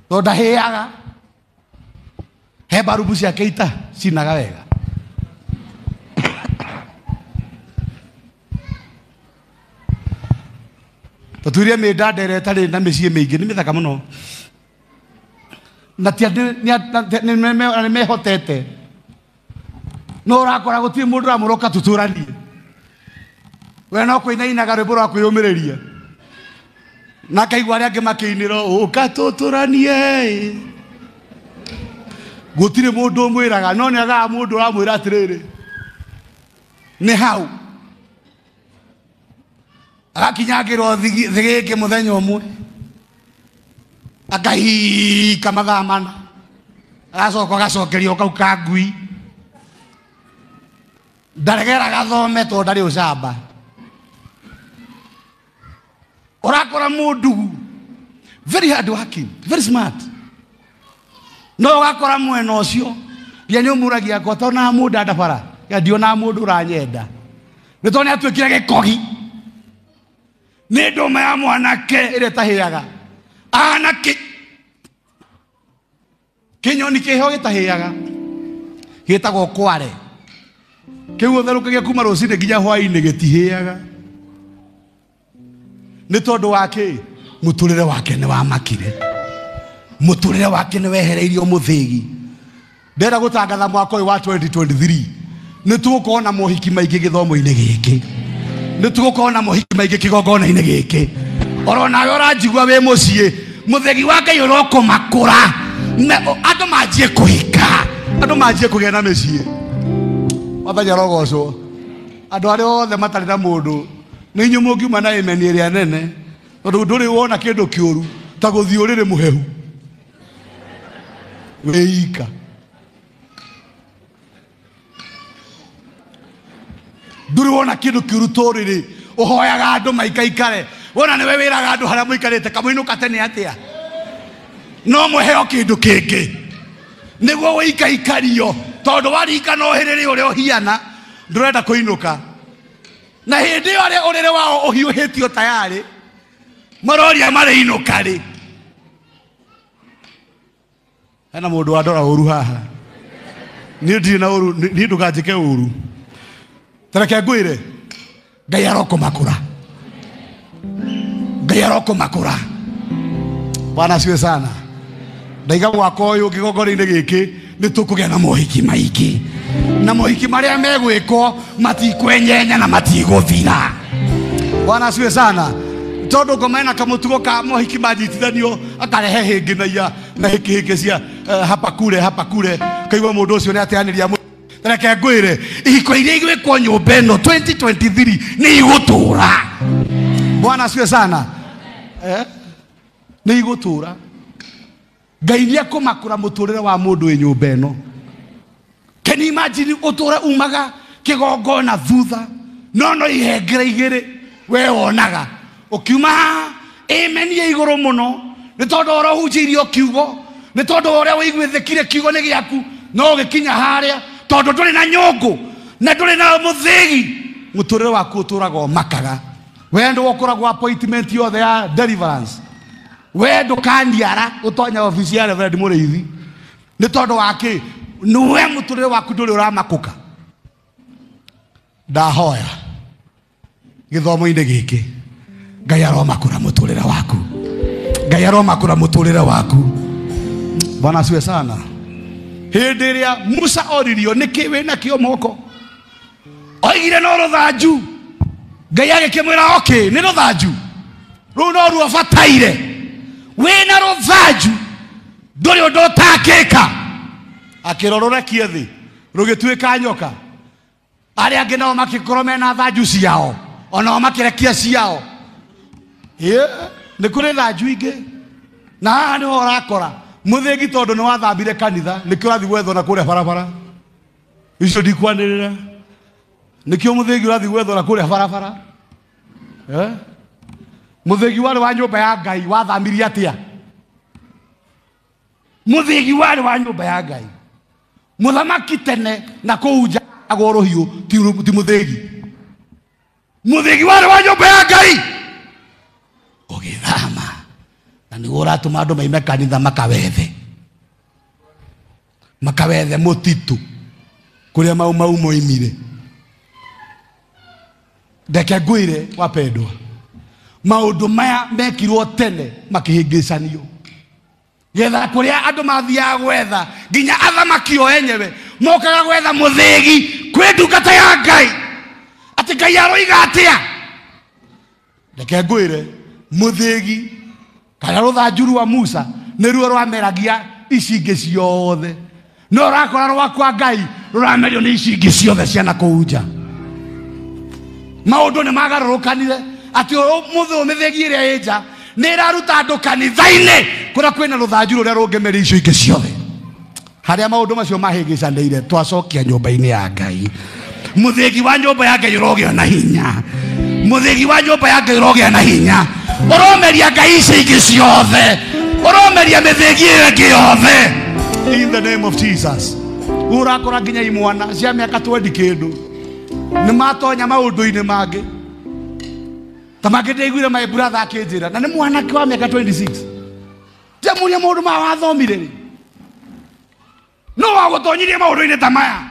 tondũ ndahĩaga. He barubu ciake ita cinaga wega. Tũtuirie mĩndanda ĩrĩa ĩtarĩ na mĩciĩ mĩingĩ, nĩ mĩthaka mũno, na ti nĩ mehotete, no ũrakora gũtirĩ mũndũ ũramũroka tũtũranie. We no kũinainaga rwĩmbo rwa kwĩyũmĩrĩria, na akaigua arĩa angĩ makĩinĩra ũka tũtũranie. Gũtirĩ mũndũ ũmwĩraga, no nĩ agaga mũndũ ũramwĩra atĩrĩrĩ, nĩ hau. Agakinyangĩrwo thigĩngĩ mũthenya ũmwe, akahika mathaa mana, agacoka agacokerio kau ka ngui. Ndaregera gathome tondũ ndarĩ ũcamba. Ũrakora mũndugu very hard working, very smart, no ũgakora mwena ũcio nginya nĩ ũmũragia akwa tonaga mũndũ andabara, ndionaga mũndũ ũranyenda, nĩ tondũ nĩ atuĩkire gĩkogi. Nĩ ndũma ya mwanake ĩrĩa ĩtahĩaga, ahana kĩnyoni kĩho gĩtahĩaga, gĩtagwo kware. Kĩu ũtherũkagia kuma rũcinĩ nginya hwaĩ-inĩ gĩtihĩaga. Nĩ tondũ wa kĩ? Mũtũrĩre wake nĩ wamakire, mũtũrĩre wake nĩ wehereirio mũthĩgi. Ndĩrenda gũtangatha mwaka ũyũ wa 2023 nĩ tũgũkorwo na mohiki maingĩ gĩthomo-inĩ gĩkĩ, nĩ tũgũkorwo na mohiki maingĩ kĩgongona-inĩ gĩkĩ. Oro nawe ũranjigua wĩ mũciĩ, mũthegi wa Ngai ũrokũmakũra, andũ manjie kũhika, andũ manjie kũgĩa na mĩciĩ. Mwathani arogocwo. Andũ arĩa othe matarĩ na mũndũ, nĩ inyuĩ mũngiuma na ĩmeni ĩrĩa nene, tondũ ndũrĩ wona kĩndũ kĩũru ta gũthiĩ ũrĩrĩ mũhehu wĩika. Ndũrĩ wona kĩndũ kĩũru ta ũrĩrĩ ũhoyaga andũ maikaikare, wona nĩwe wĩraga andũ harĩa mũikarĩte kamũinũka tene atĩa, no mũheo kĩndũ kĩngĩ nĩguo wĩikaikario, tondũ warika no hĩrĩrĩ ũrĩa ũhiana ndũrenda kũinũka. Na hĩndĩ ĩyo arĩa ũrĩrĩ wao ũhiũhĩtio tayarĩ maroria marĩinũka rĩ. Hena mũndũ wandora ũru haha. Niĩ ndirĩ na ũru, niĩ ndũkanjĩke ũru. Ta reke ngwĩre, Ngai arokũmakũra. Ngai arokũmakũra. Bwana asifiwe sana. Ndaiga mwaka ũyũ kĩgongona-inĩ gĩkĩ nĩ tũkũgĩa na mohiki maingĩ. Na mohiki marĩa megwĩkwo matikwenyenya na matigũthira. Bwana asifiwe sana. Tondũ ngoma ĩna kamũtugo ka mohiki manjitithanio akarehe hĩngĩ na ia na hĩngĩ hĩngĩ cia hapa kule hapa kule, kaigua mũndũ ũcio nĩ ateanĩria. Reke ngwĩre, ihiko iria igwĩkwo nyũmba ĩno 2023 nĩ igũtũra. Bwana asifiwe sana. Nĩ igũtũra. Ngai nĩ ekũmakũra mũtũrĩre wa mũndũ wĩ nyũmba ĩno. Can you imagine ũtũre umaga kĩgongona thutha no no ihengere igĩrĩ we wonaga ũkiuma haha ĩmenie igũrũ mũno nĩ tondũ ũrĩa ũhunjĩirio kiugo, nĩ tondũ ũrĩa ũiguĩthĩkire kiugo nĩ gĩaku, no ũgĩkinya harĩa tondũ ndũrĩ na nyũngũ na ndũrĩ na mũthĩgi, mũtũrĩre waku ũtũraga ũmakaga. We ndũĩ ũkoragwo appointment yothe ya deliverance, we ndũkaniara ũtonya obici ya Reverend Mũrĩithi nĩ tondũ wa kĩ? Nĩwe mũtũrĩre waku ndũrĩ ũramakũka. Ndahoya gĩthomo-inĩ gĩkĩ Ngai aromakũra mũtũrĩre waku. Ngai aromakũra mũtũrĩre waku. Bwana asifiwe sana. Hĩndĩ ĩrĩa Musa oririo nĩkĩ wĩ nakĩo moko, oigire no rũthanju. Ngai agĩkĩmwĩra okay, nĩ rũthanju rũu no ruo bataire. Wĩna rũthanju ndũrĩ ũndũ ũtangĩka. Akĩrwo rũrekie thĩ, rũgĩtuĩka nyoka. Arĩa angĩ nao makĩkorwo mena thanju ciao, onao makĩrekia ciao. Nĩ kũrĩ thanju ingĩ. Na haha nĩho ũrakora mũthĩgi tondũ nĩ wathambire kanitha, nĩkĩo ũrathiĩ gwethwo na kũrĩa barabara. Icio ndikwanĩrĩra. Nĩkĩo mũthĩgi ũrathiĩ gwethwo na kũrĩa barabara. Mũthĩgi warĩ wa nyũmba ya Ngai wathamirie atĩa? Mũthĩgi warĩ wa nyũmba ya Ngai. Mũthamaki tene na kũu nja agwo rũhiũ ti mũthĩgi. Mũthĩgi warĩ wa nyũmba ya Ngai ũgĩthama, na nĩguo ũratũma andũ maime kanitha makawethe, makawethe mũtitũ kũrĩa mau mau moimire. Ndeke ngwĩre wapendwa, maũndũ maya mekirwo tene makĩhĩngĩcanio getha kũrĩa andũ mathiaga gwetha, nginya athamaki o enyewe mokaga gwetha mũthĩgi kwĩ ndungata ya Ngai atĩ Ngai aroiga atĩa. Reke ngwĩre, mũthĩgi kana rũthanju rwa Musa nĩruo rwameragia ici ingĩ ciothe, no ũrakora rwakwa Ngai rũramerio nĩ ici ingĩ ciothe cia na kũu nja. Maũndũ nĩ magarũrũkanire atĩ ũmũthĩ mĩthĩgi ĩrĩa ĩ nja nĩ ĩraruta andũ kanitha-inĩ kũrĩa kwĩna rũthanju rũrĩa rũngĩmeria icio ingĩ ciothe. Harĩa maũndũ macio mahĩngĩcanĩire twacokia nyũmba-inĩ ya Ngai. Mũthĩgi wa nyũmba ya Ngai ũrogĩa na hinya. Mũthĩgi wa nyũmba ya Ngai ũrogĩa na hinya. Ũromeria Ngai ici ingĩ ciothe, ũromeria mĩthĩgi ĩyo ĩngĩ yothe. In the name of Jesus. Ũrakora nginya imwana cia mĩaka 20 kĩndũ nĩ matonya maũndũ-inĩ mangĩ ta mangĩ. Ndĩiguire my brother akĩnjĩra, na nĩ mwanake wa mĩaka 26, ndiamũria maũndũ maya wathomire rĩ, no wagũtonyirie maũndũ-inĩ ta maya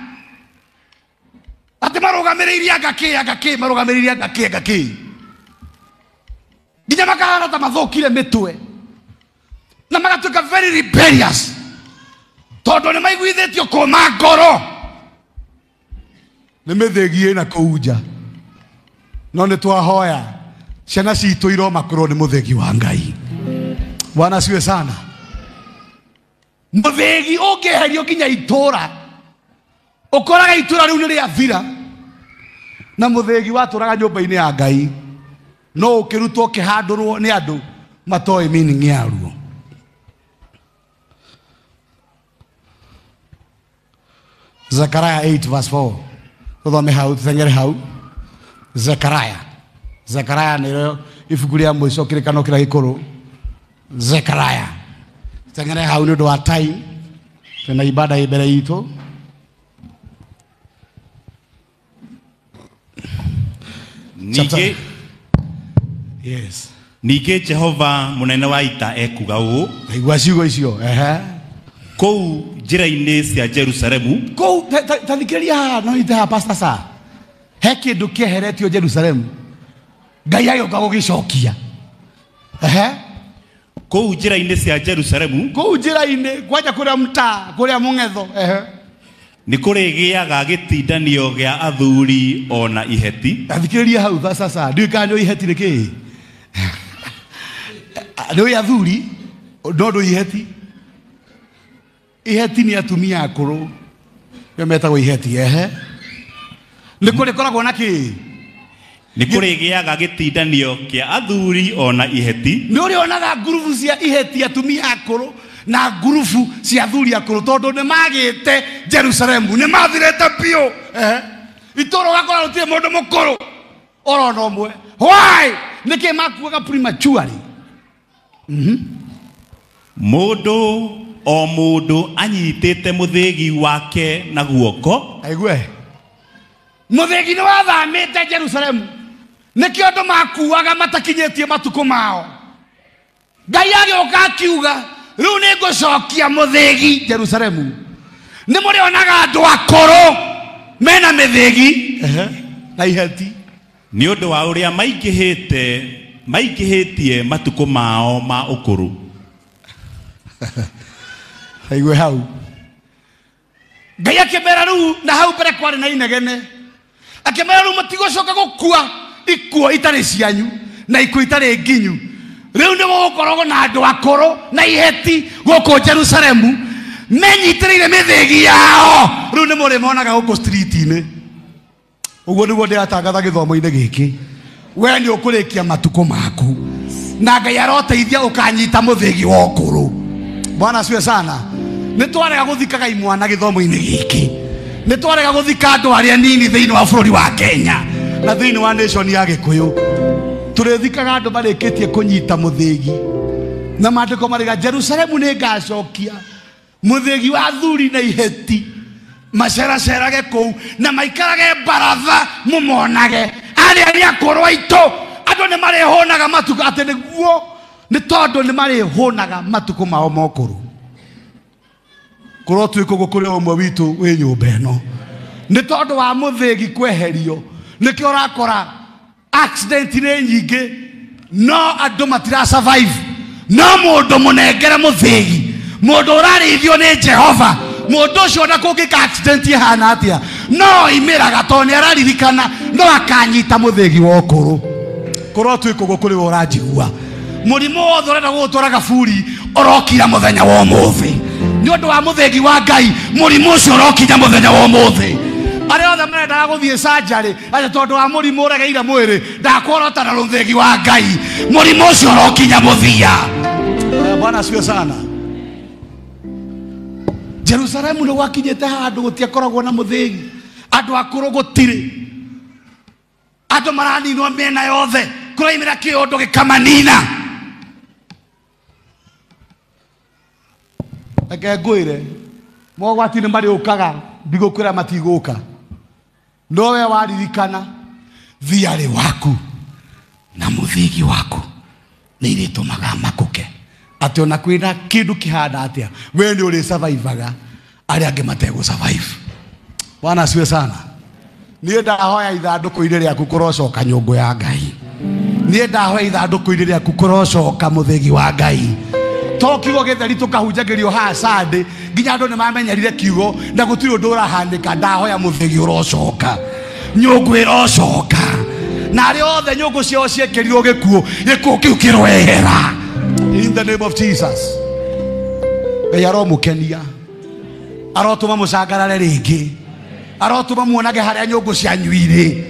atĩ marũgamĩrĩirie anga kĩ anga kĩ, marũgamĩrĩirie anga kĩ anga kĩ, nginya makahana ta mathũkire mĩtwe na magatuĩka very rebellious tondũ nĩ maiguithĩtio kũma ngoro nĩ mĩthĩgi ĩna kũu nja. No nĩ twahoya ciana citũ iromakũrwo nĩ mũthĩgi wa Ngai. Bwana asifiwe sana. Mũthĩgi ũngĩeherio nginya itũra, ũkoraga itũra rĩu nĩ rĩathira, na mũthĩgi watũraga nyũmba-inĩ ya Ngai no ũkĩrutwo ũkĩhandũrwo nĩ andũ matoĩ meaning yaruo. Zechariah 8 verse 4. Tuthome hau, tutengere hau. Zechariah. Zechariah nĩrĩo ibuku rĩa mũico kĩrĩkano kĩrĩa gĩkũrũ. Zechariah. Tutengere hau nĩ ũndũ wa time. Twĩna ibada ĩ mbere itũ. Ningĩ Yes. Ningĩ Jehova mũnene wa ita ekuga ũũ, Ndaigua ciugo icio. Ehe. Kũu njĩra-inĩ cia Jerusalemu. Kũu ta thikĩrĩria haha no ite haha pastor sa he kĩndũ kĩeheretio Jerusalemu Ngai agĩũka gũgĩcokia. Ehe. Kũu njĩra-inĩ cia Jerusalemu, kũu njĩra-inĩ kwanja kũrĩa mtaa kũrĩa mũng'etho. Ehe. Nĩ kũrĩgĩaga gĩtindanio gĩa athuri ona iheti. Athikĩrĩria hau sasa ndiũĩ kana nĩ iheti nĩ kĩĩ. Nĩ athuri no ndũ iheti. Iheti nĩ atumia akũrũ nĩo metagwo iheti. Ehe. Nĩ kũrĩkoragwo na kĩĩ? Nĩ kũrĩgĩaga gĩtindanio kĩa athuri ona iheti. Nĩ ũrĩonaga ngurubu cia iheti atumia akũrũ na ngurubu cia athuri akũrũ tondũ nĩ magĩte Jerusalemu nĩ mathirĩte biũ. Ehe. Itũũra ũgakora gũtirĩ mũndũ mũkũrũ orona ũmwe. Why? Nĩkĩ makuaga prematurely? Mũndũ o mũndũ anyitĩte mũthĩgi wake na guoko. Aigue. Mũthĩgi nĩ wathamĩte Jerusalemu nĩkĩo andũ makuaga matakinyĩtie matukũ mao. Ngai agĩũka akiuga rĩu nĩ ngũcokia mũthĩgi Jerusalemu. Nĩ mũrĩonaga andũ akũrũ mena mĩthĩgi na iheti nĩ ũndũ wa ũrĩa maingĩhĩtie matukũ mao ma ũkũrũ. Aigue hau. Ngai akĩmera rĩu na hau mbere kwarĩ na inegene. Akĩmera rĩu mũtigũcoka gũkua ikuo itarĩ cianyu na ikuo itarĩ nginyu. Rĩu nĩ gũgũkoragwo na andũ akũrũ na iheti gũkũ Jerusalemu menyitĩrĩire mĩthĩgi yao. Rĩu nĩ mũrĩmonaga gũkũ street-inĩ. Ũguo nĩguo ndĩratangatha gĩthomo-inĩ gĩkĩ. We nĩ ũkũrĩkia matukũ maku na Ngai aroteithia ũkanyita mũthĩgi wa ũkũrũ. Bwana asifiwe sana. Nĩ twarega gũthikaga imwana gĩthomo-inĩ gĩkĩ. Nĩ twarega gũthika andũ arĩa nini thĩinĩ wa bũrũri wa Kenya na thĩinĩ wa nation ya Gĩkũyũ. Tũrĩthikaga andũ marĩkĩtie kũnyita mũthĩgi. Na maandĩko marĩga Jerusalemu nĩ ngacokia mũthĩgi wa athuri na iheti maceracerage kũu na maikarage baratha mũmonage. Arĩa nĩ akũrũ aitũ andũ nĩ marĩhũnaga matukũ atĩ nĩguo nĩ tondũ nĩ marĩhũnaga matukũ mao ma ũkũrũ. Kũrwo twĩ kũgũ kũrĩ ũmwe witũ wĩ nyũmba ĩno nĩ tondũ wa mũthĩgi kweherio nĩkĩo ũrakora accident nĩ nyingĩ no andũ matira survive. No mũndũ mũnengere mũthĩgi, mũndũ ũrarĩithio nĩ Jehova, mũndũ ũcio ona kũngĩka accident ĩhana atĩa no oimĩraga tondũ nĩ araririkana no akanyita mũthĩgi wa ũkũrũ. Kũrwo twĩ kũgũ kũrĩ we ũranjigua. Mũrimũ wothe ũrenda gũgũtwara gaburi ũrokira mũthenya wa ũmũthĩ. Nĩ ũndũ wa mũthĩgi wa Ngai mũrimũ ũcio ũrokinya mũthenya wa ũmũthĩ. Arĩa othe marendaga gũthiĩ surgery atĩ tondũ wa mũrimũ ũregeire mwĩrĩ ndakworota na rũthĩgi wa Ngai mũrimũ ũcio ũrokinya mũthia. Bwana asifiwe sana. Jerusalemu nĩ gwakinyĩte handũ gũtiakoragwo na mũthĩgi, andũ akũrũ gũtirĩ, andũ maraninwo mĩena yothe, kũraimĩra kĩũndũ gĩkamanina. Reke ngwĩre mogwati nĩ marĩũkaga, ndigũkwĩra matigũka, no we waririkana thiarĩ waku na mũthĩgi waku nĩ irĩtũmaga makũke atĩ ona kwĩna kĩndũ kĩhana atĩa we nĩ ũrĩ survivaga arĩa angĩ mategũ survive. Bwana asifiwe sana. Niĩ ndahoya ithandũkũ-inĩ rĩaku kũrocoka nyũngũ ya Ngai. Niĩ ndahoya ithandũkũ-inĩ rĩaku kũrocoka mũthĩgi wa Ngai. To kiugo gĩtheri tũkahunjagĩrio haha Sunday nginya andũ nĩ mamenyerire kiugo na gũtirĩ ũndũ ũrahanĩka. Ndahoya mũthĩgi ũrocoka, nyũngũ ĩrocoka, na arĩa othe nyũngũ ciao ciekĩrirwo gĩkuũ, gĩkuũ kĩu kĩroehera in the name of Jesus. Ngai aromũkenia, arotũma mũcangarare rĩngĩ, arotũma muonage harĩa nyũngũ cianyu irĩ,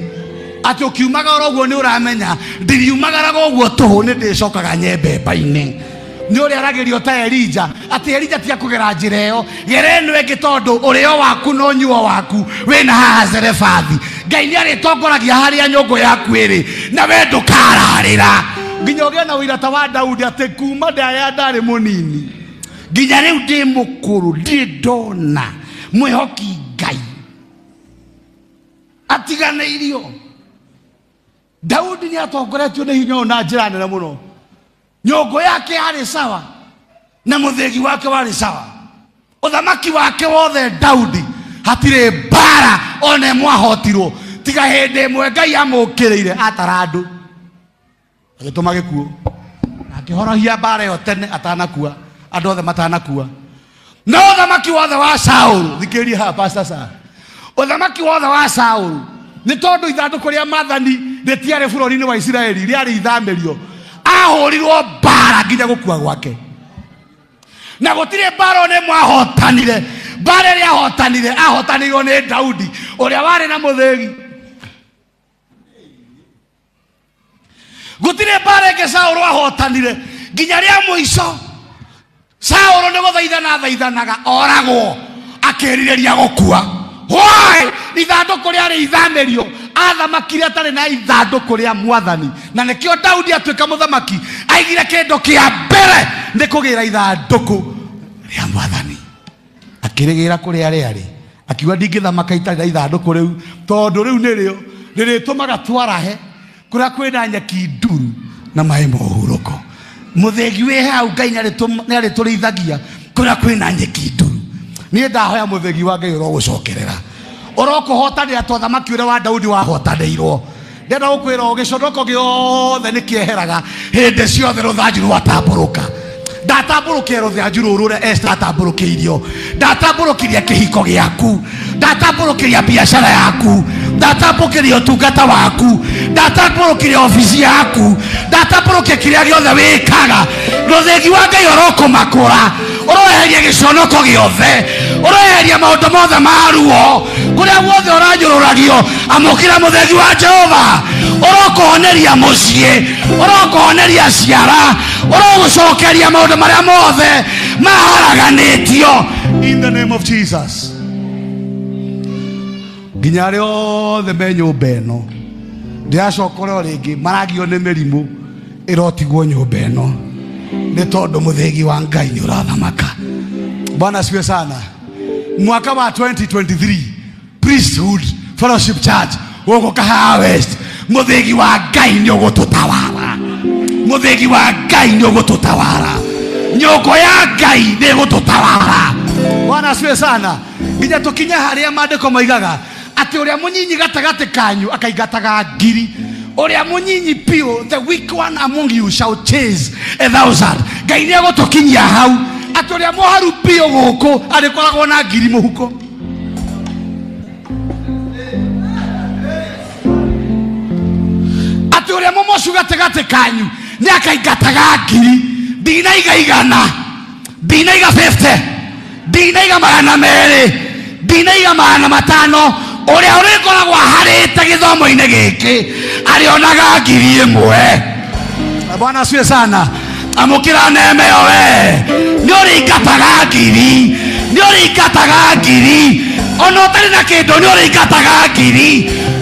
atĩ ũkiumaga oro ũguo nĩ ũramenya ndiriumagaraga ũguo tũhũ, nĩ ndĩcokaga nyembemba-inĩ. Nĩ ũrĩa aragĩrio ta Elija atĩ Elija ti akũgera njĩra ĩyo, gera ĩno ĩngĩ tondũ ũrĩo waku na ũnyuo waku wĩna haha Zerefathi. Ngai nĩ arĩtongoragia harĩa nyũngũ yaku ĩrĩ na we ndũkararĩra nginya ũgĩe na ũira ta wa Daudi atĩ kuma ndaya ndarĩ mũnini nginya rĩu ndĩ mũkũrũ ndirĩ ndona mwĩhoki Ngai atiganĩirio. Daudi nĩ atongoretio nĩ hinya ũyũ na njĩra nene mũno. Nyũngũ yake yarĩ sawa na mũthĩgi wake warĩ sawa. Ũthamaki wake wothe Daudi hatirĩ mbara ona ĩmwe ahotirwo tiga hĩndĩ ĩmwe Ngai amũkĩrĩire atara andũ agĩtũma gĩkuũ akĩhorohia mbara ĩyo tene atanakua andũ othe matanakua. No ũthamaki wothe wa Saũlũ, thikĩrĩria haha Pastor Sarah, ũthamaki wothe wa Saũlũ nĩ tondũ ithandũkũ rĩa maathani rĩtiarĩ bũrũri-inĩ wa Isiraeli, rĩarĩ ithamĩrio, ahũrirwo mbara nginya gũkua gwake. Na gũtirĩ mbara ona ĩmwe ahotanire. Mbara ĩrĩa ahotanire, ahotanĩirwo nĩ Daudi ũrĩa warĩ na mũthĩgi. Gũtirĩ mbara ĩngĩ Saũlũ ahotanire nginya rĩa mũico. Saũlũ nĩ gũthaithana athaithanaga oragwo akĩrirĩria gũkua. Why? Ithandũkũ rĩarĩ ithamĩrio, athamakire atarĩ na ithandũkũ rĩa mwathani. Na nĩkĩo Daudi atuĩka mũthamaki aigire kĩndũ kĩa mbere nĩ kũgĩra ithandũkũ rĩa mwathani. Akĩrĩgĩra kũrĩa rĩarĩ, akiuga ndingĩthamaka itarĩ na ithandũkũ rĩu, tondũ rĩu nĩrĩo rĩrĩtũmaga twarahe kũrĩa kwĩna nyeki nduru na maĩ ma ũhurũko. Mũthĩgi wĩ hau Ngai nĩarĩtũrĩithagia kũrĩa kwĩna nyeki nduru. Niĩ ndahoya mũthĩgi wa Ngai ũrogũcokerera, ũrokũhotanĩra ta ũthamaki ũrĩa wa Daudi wahotanĩirwo. Ndĩrenda gũkwĩra ũũ, gĩconoko gĩothe nĩkĩeheraga hĩndĩ ciothe rũthanju rwatambũrũka. Ndatambũrũkia rũthanju rũrũ ũrĩa Esther atambũrũkĩirio, ndatambũrũkirie kĩhiko gĩaku, ndatambũrũkirie biacara yaku, ndatambũrũkirie ũtungata waku, ndatambũrũkirie obici yaku, ndatambũrũkia kĩrĩa gĩothe wĩkaga. Rũthĩgi wa Ngai ũrokũmakũra, ũroeheria gĩconoko gĩothe, ũroeheria maũndũ mothe ma ruo kũrĩa guothe ũranyũrũragio. Amũkĩra mũthĩgi wa Jehova, ũrokũhoneria mũciĩ, ũrokũhoneria ciara, ũrogũcokeria maũndũ marĩa mothe maharaganĩtio in the name of Jesus. Nginya arĩa othe me nyũmba ĩno ndĩracokora o rĩngĩ maragio nĩ mĩrimũ ĩrotigwo nyũmba ĩno nĩ tondũ mũthĩgi wa Ngai nĩ ũrathamaka. Bwana asifiwe sana. Mwaka wa 2023 Priesthood Fellowship Church gũkũ Kahawa West, mũthĩgi wa Ngai nĩ ũgũtũtawara. Mũthĩgi wa Ngai nĩ ũgũtũtawara. Nyũngũ ya Ngai nĩ ĩgũtũtawara. Bwana asifiwe sana. Nginya tũkinye harĩa maandĩko moigaga atĩ ũrĩa mũnyinyi gatagatĩ kanyu akaingataga ngiri, ũrĩa mũnyinyi piũ, the weak one among you shall chase 1,000. Ngai nĩ egũtũkinyia hau atĩ ũrĩa mũharu piũ gũkũ arĩkoragwo na ngiri mũhuko. Atĩ ũrĩa mũmocu gatagatĩ kanyu nĩ akaingataga ngiri, ndinaiga igana, ndinaiga 50, ndinaiga 200, ndinaiga 500. Ũrĩa ũrĩkoragwo aharĩte gĩthomo-inĩ gĩkĩ arĩonaga ngiri ĩmwe. Bwana asifiwe sana. Amũkĩra neema ĩyo we, nĩ ũrĩingataga ngiri, nĩ ũrĩingataga ngiri, ona ũtarĩ na kĩndũ nĩ ũrĩingataga ngiri.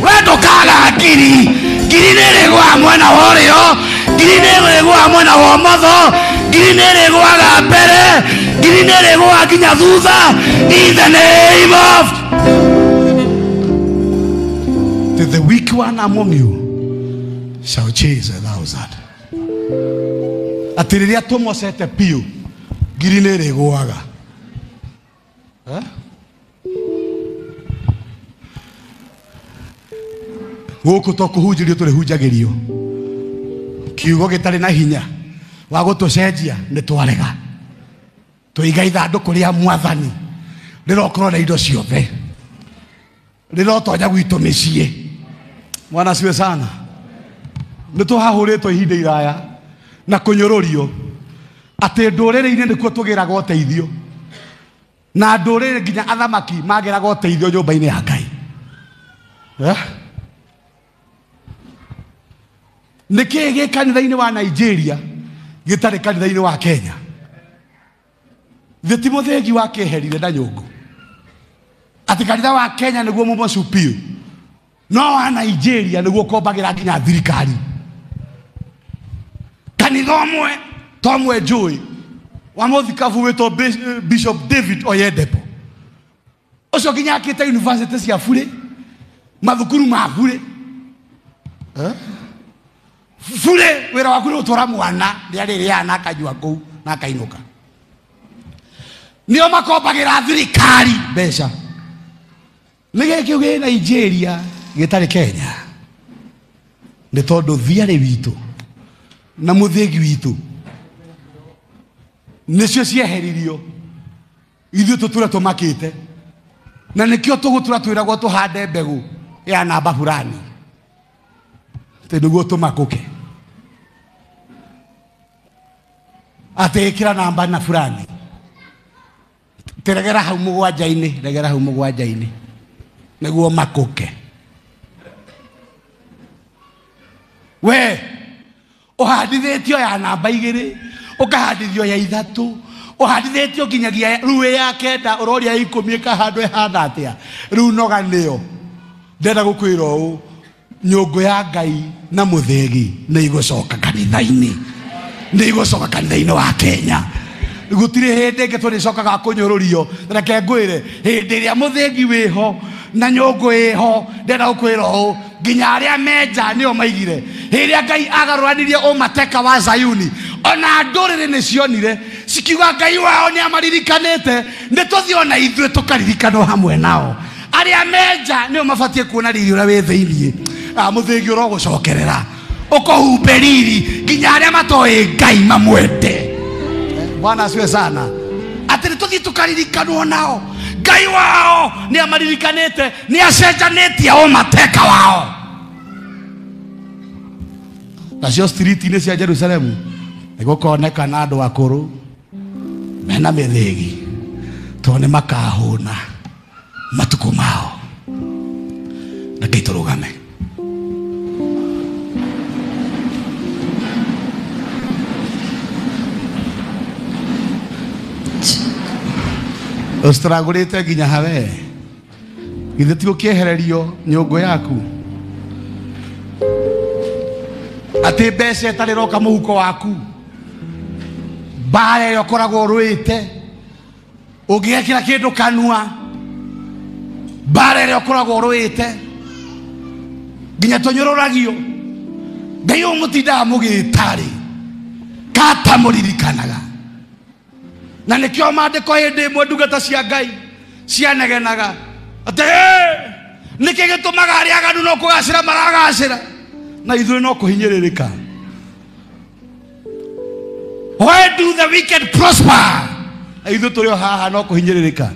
We ndũkaga ngiri, ngiri nĩ ĩrĩgũaga mwena wa ũrĩo, ngiri nĩ ĩrĩgũaga mwena wa ũmotho, ngiri nĩ ĩrĩgũaga mbere, ngiri nĩ ĩrĩgũaga nginya thutha. In the name of the weak one among you shall chase 1,000. Atĩ rĩrĩa tũmocete piũ, ngiri nĩ ĩrĩgũaga. Gũkũ to kũhunjĩrio tũrĩhunjagĩrio kiugo gĩtarĩ na hinya wa gũtũcenjia nĩ twarega. Tũiga ithandũkũ rĩa mwathani rĩrokorwo na indo ciothe, rĩrotonya gwitũ mĩciĩ. Bwana asifiwe sana. Nĩ tũhahũrĩtwo ihinda iraya na kũnyũrũrio atĩ ndũrĩrĩ-inĩ nĩkuo tũgĩraga ũteithio, na ndũrĩrĩ nginya athamaki magĩraga ũteithio nyũmba-inĩ ya Ngai. Nĩ kĩĩ gĩ kanitha-inĩ wa Nigeria gĩtarĩ kanitha-inĩ wa Kenya? Thĩ ti mũthĩgi wa kĩeherire na nyũngũ atĩ kanitha wa Kenya nĩguo mũmocu piũ, no wa Nigeria nĩguo ũkombagĩra nginya thirikari. Kanitha ũmwe to ũmwe njũĩ wa mũthikabu wĩtwo Bishop David Oyedepo, ũcio nginya akĩte university cia burĩ, mathukuru ma burĩ. Burĩ wĩra waku nĩ gũtwara mwana nĩ arĩrĩaga na akanyua kũu na akainũka. Nĩo makombagĩra thirikari mbeca. Nĩ gĩkĩ gĩ Nigeria gĩtarĩ Kenya? Nĩ tondũ thiarĩ witũ na mũthĩgi witũ nĩcio cieheririo, ithuĩ tũtũre tũmakĩte, na nĩkĩo tũgũtũra twĩragwo tũhande mbegũ ya namba fulani atĩ nĩguo tũmakũke, atĩ ĩkĩra namba na fulani, tĩregera hau mũgwanja-inĩ, regera hau mũgwanja-inĩ nĩguo makũke. We ũhandithĩtio ya namba 2, ũkahandithio ya 3, ũhandithĩtio nginyagia rĩu ya 9, ũroria 10 ĩkahandwo ĩhana atĩa? Rĩu noga nĩyo. Ndĩrenda gũkwĩra ũũ, nyũngũ ya Ngai na mũthĩgi nĩ igũcoka kanitha-inĩ, nĩ igũcoka kanitha-inĩ wa Kenya. Gũtirĩ hĩndĩ ĩngĩ tũrĩcokaga kũnyũrũrio. Reke ngwĩre, hĩndĩ ĩrĩa mũthĩgi wĩho na nyũngũ ĩho, ndĩrenda gũkwĩra ũũ, nginya arĩa menja nĩo maigire. Hĩndĩ ĩrĩa Ngai agarũranirie ũmateka wa Zayuni, ona ndũrĩrĩ nĩ cionire cikiuga Ngai wao nĩ amaririkanĩte, nĩ tũthiĩ ona ithuĩ tũkaririkanwo hamwe nao. Arĩa menja nĩo mabatiĩ kuona riri ũrĩa wĩ thĩiniĩ. Mũthĩgi ũrogũcokerera ũkũhumbe riri nginya arĩa matoĩ Ngai mamwende. Bwana asifiwe sana. Atĩ nĩ tũthiĩ tũkaririkanwo nao. Ngai wao nĩ amaririkanĩte, nĩ acenjanĩtie ũmateka wao. Nacio street-inĩ cia Jerusalemu nĩ gũkonekana andũ akũrũ mena mĩthĩgi, tondũ nĩ makahũna matukũ mao. Rekei tũrũgame. Ũstragũrĩte nginya hawe, githĩ ti gũkĩehererio nyũngũ yaku? Atĩ mbeca ĩtarĩ roka mũhuko waku, mbara ĩrĩa ũkoragwo ũrũĩte ũngĩgekĩra kĩndũ kanua, mbara ĩrĩa ũkoragwo ũrũĩte nginya tũnyũrũragio. Ngai ũyũ mũtindaga mũgĩtarĩ kata mũririkanaga. Na nĩkĩo maandĩko hĩndĩ ĩmwe ndungata cia Ngai cianegenaga atĩ nĩkĩ gĩtũmaga arĩa aganu no kũgacĩra maragacĩra na ithuĩ no kũhinyĩrĩrĩka. Why do the wicked prosper? Na ithuĩ tũrĩ o haha no kũhinyĩrĩrĩka.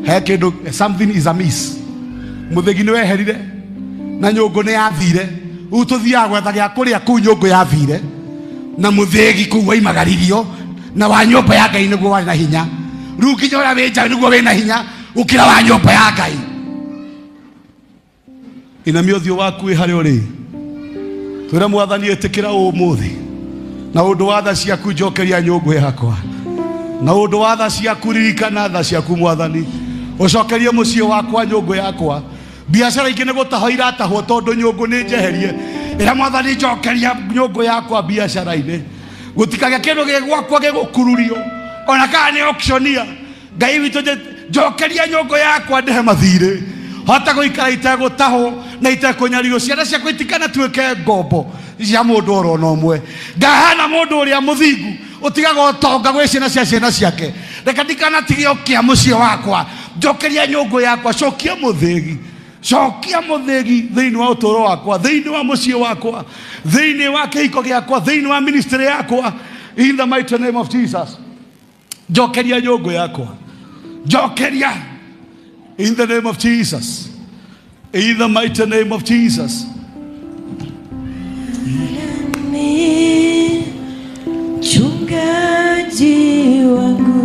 He kĩndũ, something is amiss. Mũthĩgi nĩ weherire na nyũngũ nĩ yathire. Rĩu tũthiaga gwetha gĩa kũrĩa kũu nyũngũ yathire, na mũthĩgi kũu waimagaririo, na wa nyũmba ya Ngai nĩguo warĩ na hinya. Rĩu nginya ũrĩa wĩ nja nĩguo wĩna hinya gũkĩra wa nyũmba ya Ngai. Inamia ũthiũ waku wĩ harĩa ũrĩ, twĩre Mwathani, ĩtĩkĩra ũmũthĩ na ũndũ wa tha ciaku njokeria nyũngũ yakwa, na ũndũ wa tha ciaku ririkana tha ciaku Mwathani, ũcokerie mũciĩ wakwa nyũngũ yakwa. Biacara ingĩ nĩ gũtahwo iratahwo tondũ nyũngũ nĩ njeherie. Ĩra Mwathani, njokeria nyũngũ yakwa biacara-inĩ, gũtikagĩa kĩndũ gĩ gwakwa gĩgũkururio ona kana nĩ auctionia. Ngai witũ, njokeria nyũngũ yakwa ndĩhe mathirĩ, hota gũikara itegũtahwo na itekũnyarirwo, ciana ciakwa itikanatuĩke ngombo cia mũndũ oro na ũmwe. Ngahana mũndũ ũrĩa mũthingu ũtigaga ũtonga gwĩ ciana cia ciana ciake. Reke ndikanatige ũkĩa mũciĩ wakwa. Njokeria nyũngũ yakwa, cokia mũthĩgi, cokia mũthĩgi thĩinĩ wa ũtũũro wakwa, thĩinĩ wa mũciĩ wakwa, thĩinĩ wa kĩhiko gĩakwa, thĩinĩ wa ministry yakwa. In the mighty name of Jesus, njokeria nyũngũ yakwa, njokeria. In the name of Jesus, in the mighty name of Jesus. Ni mchungaji wangu,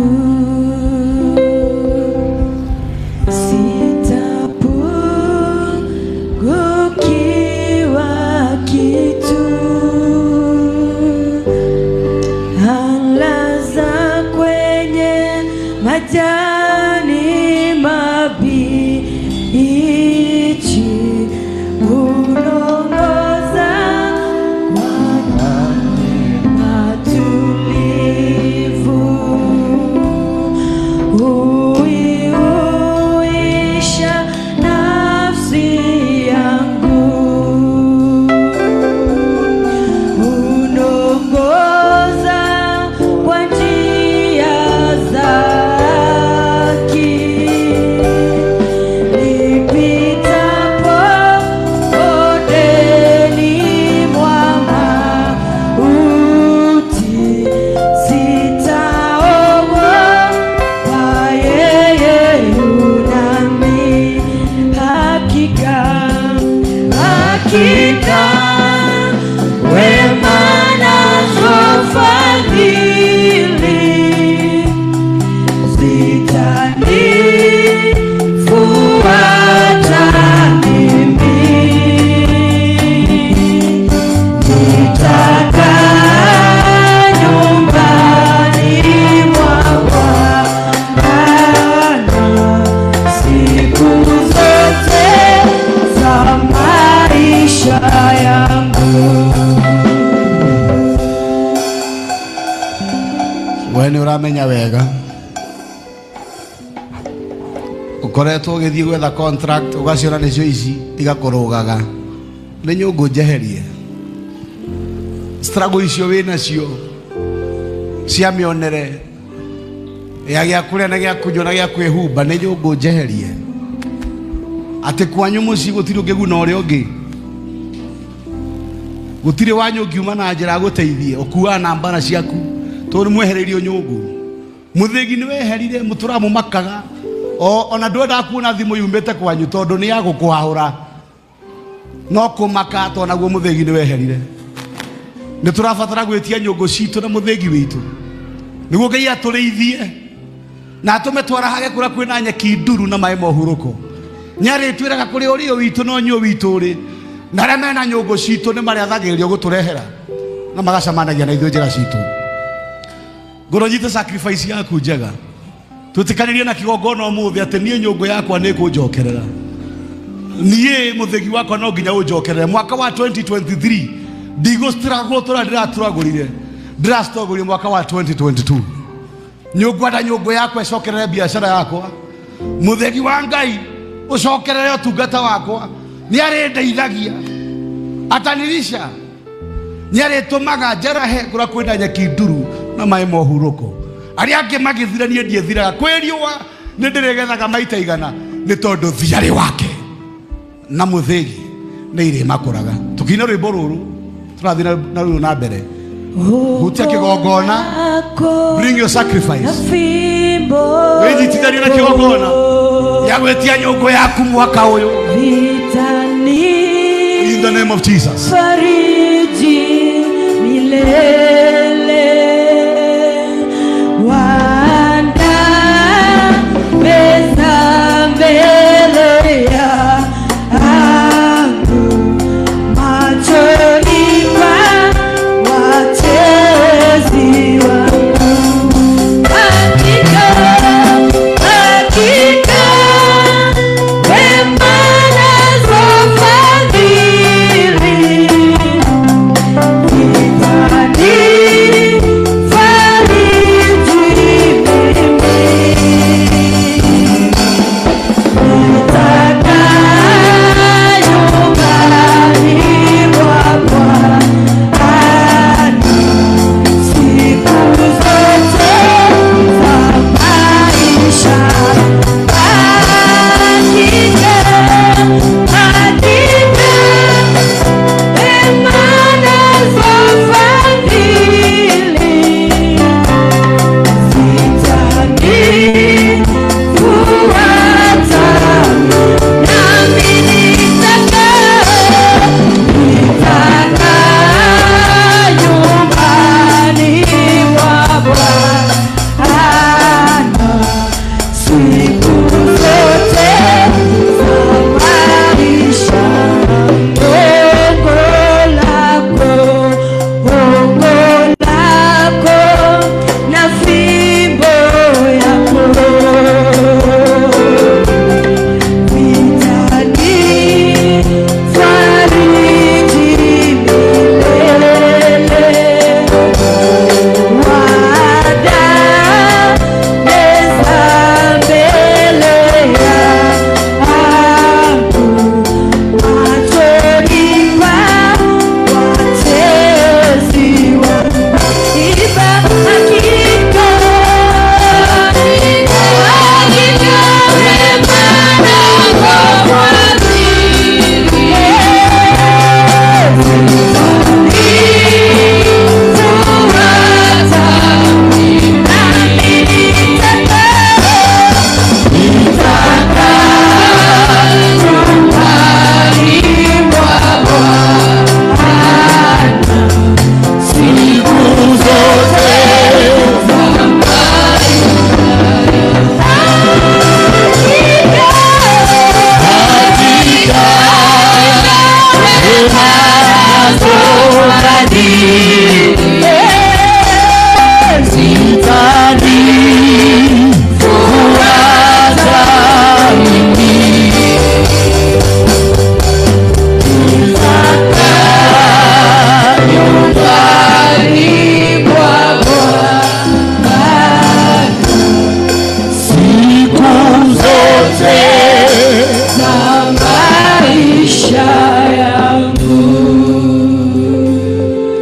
sitapungukiwa kitu. Halaza kwenye majani mabichi, unongoza kwa matulivu, huihuisha nafsi yangu, unongoza kwa njia za Hakika wema nazo fadhili zitanifuata mimi, nitakaa nyumbani mwa Bwana siku zote za maisha yangu. We nĩ ũramenya wega ũkoretwo ũgĩthiĩ gwetha contract ũgaciona nĩcio ici igakũrũgaga nĩ nyũngũ njeherie struggle icio wĩ nacio cia mĩonere ya gĩa kũrĩa na gĩa kũnyua na gĩa kwĩhumba nĩ nyũngũ njeherie atĩ kwanyu mũciĩ gũtirĩ ũngĩguna ũrĩa ũngĩ gũtirĩ wanyu ũngiuma na njĩra agũteithie ũkuaga na mbara ciaku tondũ mwehereirio nyũngũ mũthĩgi nĩ weherire mũtũra mũmakaga ona ndwendaga kuona thimũ yumĩte kwanyu tondũ nĩ ya gũkũhahũra no kũmaka to naguo mũthĩgi nĩ weherire nĩ tũrabatara gwĩtia nyũngũ citũ na mũthĩgi witũ nĩguo Ngai atũrĩithie na atũme twarahage kũrĩa kwĩna nyeki nduru na maĩ ma ũhurũko nĩarĩtwĩraga kũrĩa ũrĩo witũ no nyuo witũ ũrĩ na arĩa mena nyũngũ citũ nĩ marĩathagĩrĩrio gũtũrehera na magacemanagia na ithuĩ njĩra citũ ngoro nyite sacrifice yaku njega twĩtĩkanĩrie na kĩgongona ũmũthĩ atĩ niĩ nyũngũ yakwa nĩ ĩkũnjokerera niĩ mũthĩgi wakwa no nginya ũnjokerere mwaka wa 2023 ndigũ-struggle tũrĩa ndĩrastruggle-ire ndĩrastruggle mwaka wa 2022 nyũngwenda nyũngũ yakwa ĩcokerere biacara yakwa mũthĩgi wa Ngai ũcokerere ũtungata wakwa nĩ arĩndeithagia atanirisha nĩ arĩtũmaga njarahe kũrĩa kwĩna nyeki nduru na maĩ ma ũhurũko arĩa angĩ magĩthira niĩ ndiĩthiraga kwĩ riũa nĩ ndĩrĩgethaga maita igana nĩ tondũ thiarĩ wake na mũthĩgi nĩ irĩmakũraga tũkĩina rwĩmbo rũrũ tũrathiĩ na rũrũ na mbere hutia kĩgongona bring your sacrifice wĩnyitithanie na kĩgongona ya gwĩtia nyũngũ yaku mwaka ũyũ in the name of Jesus. Fariji milele wanda meza mbele yangu machoni pa watezi wangu hakika hakika wema nazo fadhili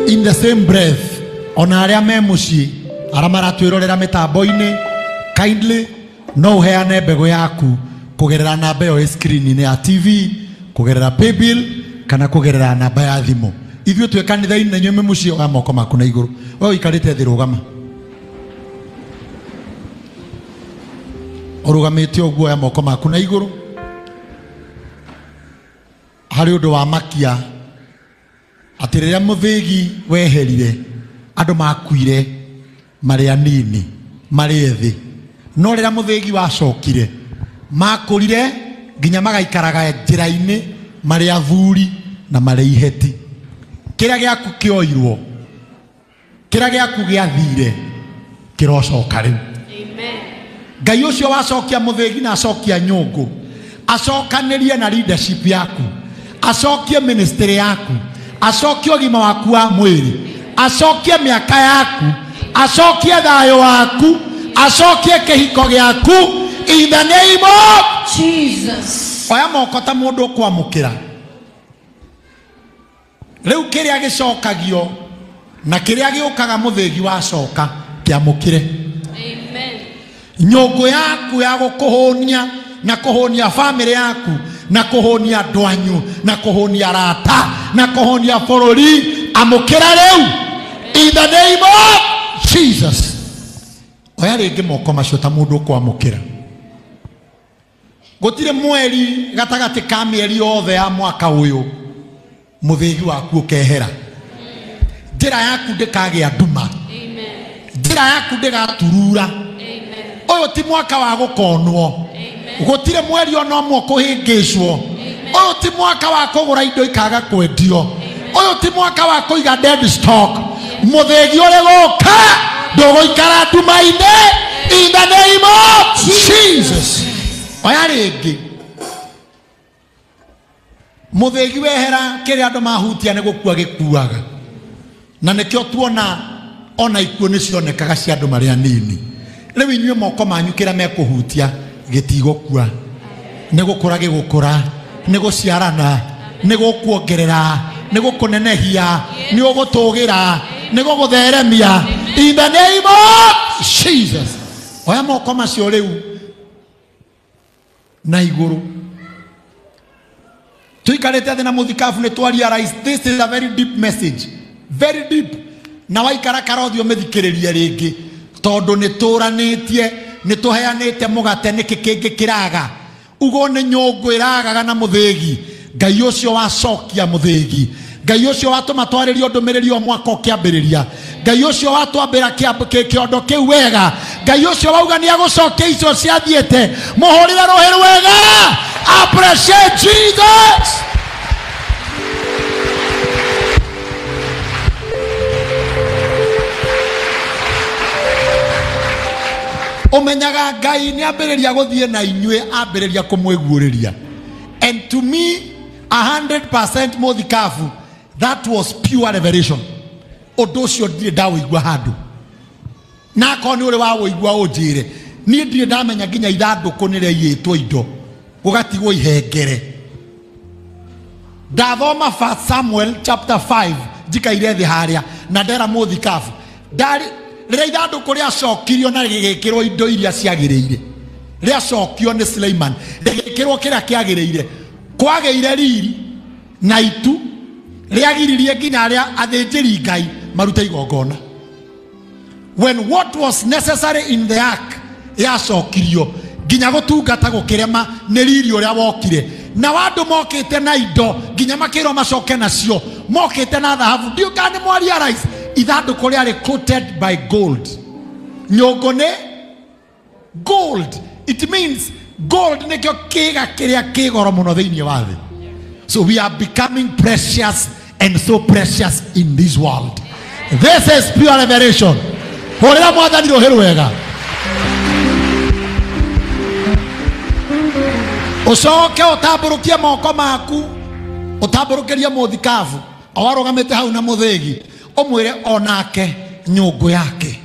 In the same breath, ona aria me muciĩ aria maratwĩrorera mĩtambo-inĩ, kindly no ũheane mbegũ yaku kũgerera namba ĩyo ĩ screen-inĩ ya TV, kũgerera paybill kana kũgerera namba ya thimũ. Ithuĩ twĩ kanitha-inĩ na inyuĩ mwĩ mũciĩ, oya moko maku na igũrũ. We ũikarĩte thĩ, rũgama. Ũrũgamĩte ũguo, oya moko maku na igũrũ. Harĩ ũndũ wa makia atĩ rĩrĩa mũthĩgi weherire andũ makuire marĩ anini, marĩ ethĩ, no rĩrĩa mũthĩgi wacokire makũrire nginya magaikaraga njĩra-inĩ marĩ athuri na marĩ iheti. Kĩrĩa gĩaku kĩoirwo, kĩrĩa gĩaku gĩathire kĩrocoka rĩu. Ngai ũcio wacokia mũthĩgi na acokia nyũngũ, acokanĩrie na leadership yaku, acokie ministry yaku, acokie ũgima waku wa mwĩrĩ, acokie mĩaka yaku, acokie thayũ waku, acokie kĩhiko gĩaku in the name of Jesus. Oya moko ta mũndũ ũkwamũkĩra. Rĩu kĩrĩa gĩcokagio na kĩrĩa gĩũkaga mũthĩgi wacoka kĩamũkĩre. Amen. Nyũngũ yaku ya gũkũhũnia na kũhũnia famĩlĩ yaku na kũhũnia andũ anyu na kũhũnia arata na kũhũnia bũrũri, amũkĩra rĩu in the name of Jesus. Oya rĩngĩ moko macio ta mũndũ ũkwamũkĩra. Gũtirĩ mweri gatagatĩ ka mĩeri yothe ya mwaka ũyũ mũthĩgi waku ũkehera. Njĩra yaku ndĩkagĩa nduma. Njĩra yaku ndĩgaturura. Ũyũ ti mwaka wa gũkonwo. Gũtirĩ mweri ona ũmwe ũkũhĩngĩcwo. Ũyũ ti mwaka wa kũgũra indo ikaga kwendio. Ũyũ ti mwaka wa kũiga dead stock. Mũthĩgi ũrĩ gũka ndũgũikara nduma-inĩ in the name of Jesus. Oya rĩngĩ mũthĩgi wehera kĩrĩa andũ mahutia nĩ gũkua gĩkuaga, na nĩkĩo tuona ona ikuũ nĩ cionekaga cia andũ marĩ anini. Rĩu inyuĩ moko manyu kĩrĩa mekũhutia gĩtigũkua, nĩ gũkũra gĩgũkũra, nĩ gũciarana, nĩ gũkuongerera, nĩ gũkũnenehia, nĩ ũgũtũgĩra, nĩ gũgũtheremia in the name of Jesus. Oya moko macio rĩu na igũrũ. Tuikarĩte thĩ na mũthikabu nĩ twa realize this is a very deep message, very deep. Na waikara karothi ũmĩthikĩrĩrie rĩngĩ, tondũ nĩ tũranĩtie, nĩ tũheanĩte mũgate, nĩkĩ kĩngĩ kĩraga? Ugo nĩ nyũngũ ĩragaga na mũthĩgi. Ngai ũcio wacokia mũthĩgi, Ngai ũcio watũma twarĩrio ndũmĩrĩri o mwaka ũkĩambĩrĩria, Ngai ũcio watwambĩra kĩondo kĩu wega, Ngai ũcio wauga nĩ agũcokia icio ciathiĩte, mũhũrĩre rũhĩ rwega. Appreciate Jesus. Ũmenyaga Ngai nĩ ambĩrĩria gũthiĩ na inyuĩ, ambĩrĩria kũmwĩguũrĩria. And to me 100% mũthikabu, that was pure revelation. Ũndũ ũcio ndirĩ ndawĩigua handũ, na akorwo nĩ ũrĩ wawĩigua ũnjĩre. Niĩ ndirĩ ndamenya nginya ithandũkũ nĩ rĩaiyĩtwo indo gũgatigwo ihengere. Ndathoma 1 Samuel chapter 5 njikaire thĩ harĩa na ndera mũthikabu, ndarĩ rĩrĩa ithandũkũ rĩacokirio na rĩgĩkĩrwo indo iria ciagĩrĩire, rĩacokio nĩ Suleiman rĩgĩkĩrwo kĩrĩa kĩagĩrĩire, kwagĩire riri na itu rĩagiririe nginya arĩa athĩnjĩri Ngai marute igongona. When what was necessary in the ark yacokirio nginya gũtungata gũkĩrema nĩ riri ũrĩa wokire, na andũ mokĩte na indo nginya makĩrwo macoke nacio, mokĩte na thahabu. Ndiũ kana nĩ mwa realize ithandũkũ rĩarĩ coated by gold. Nyũngũ nĩ gold. It means gold nĩkĩo kĩga kĩrĩa kĩ goro mũno thĩinĩ wa thĩ. So we are becoming precious and so precious in this world. This is pure revelation. Hũrĩra Mwathani rũhĩ rwega. Ũcoke ũtambũrũkie moko maku, ũtambũrũkĩrie mũthikabu o arũgamĩte hau na mũthĩgi, ũmwĩre onake nyũngũ yake.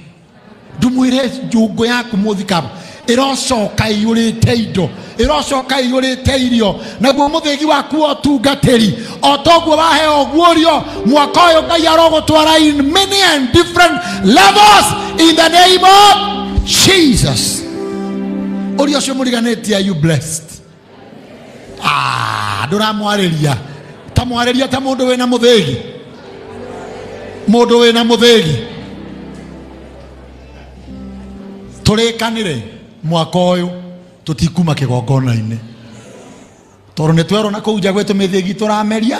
Ndumwĩre nyũngũ yaku mũthikabu ĩrocoka iyũrĩte indo, ĩrocoka iyũrĩte irio, naguo mũthĩgi waku wa ũtungatĩri o toguo waheo guũrio mwaka ũyũ Ngai arogũtwara in many and different levels in the name of Jesus. Ũria ũcio mũriganĩtie, are you blessed? Ah, ndũramwarĩria ta mwarĩria ta mũndũ wĩna mũthĩgi, mũndũ wĩna mũthĩgi. Tũrĩkanĩre mwaka ũyũ tũtikuma kĩgongona-inĩ, tondũ nĩ twerwo na kũu nja gwĩ tũmĩthĩgi tũrameria,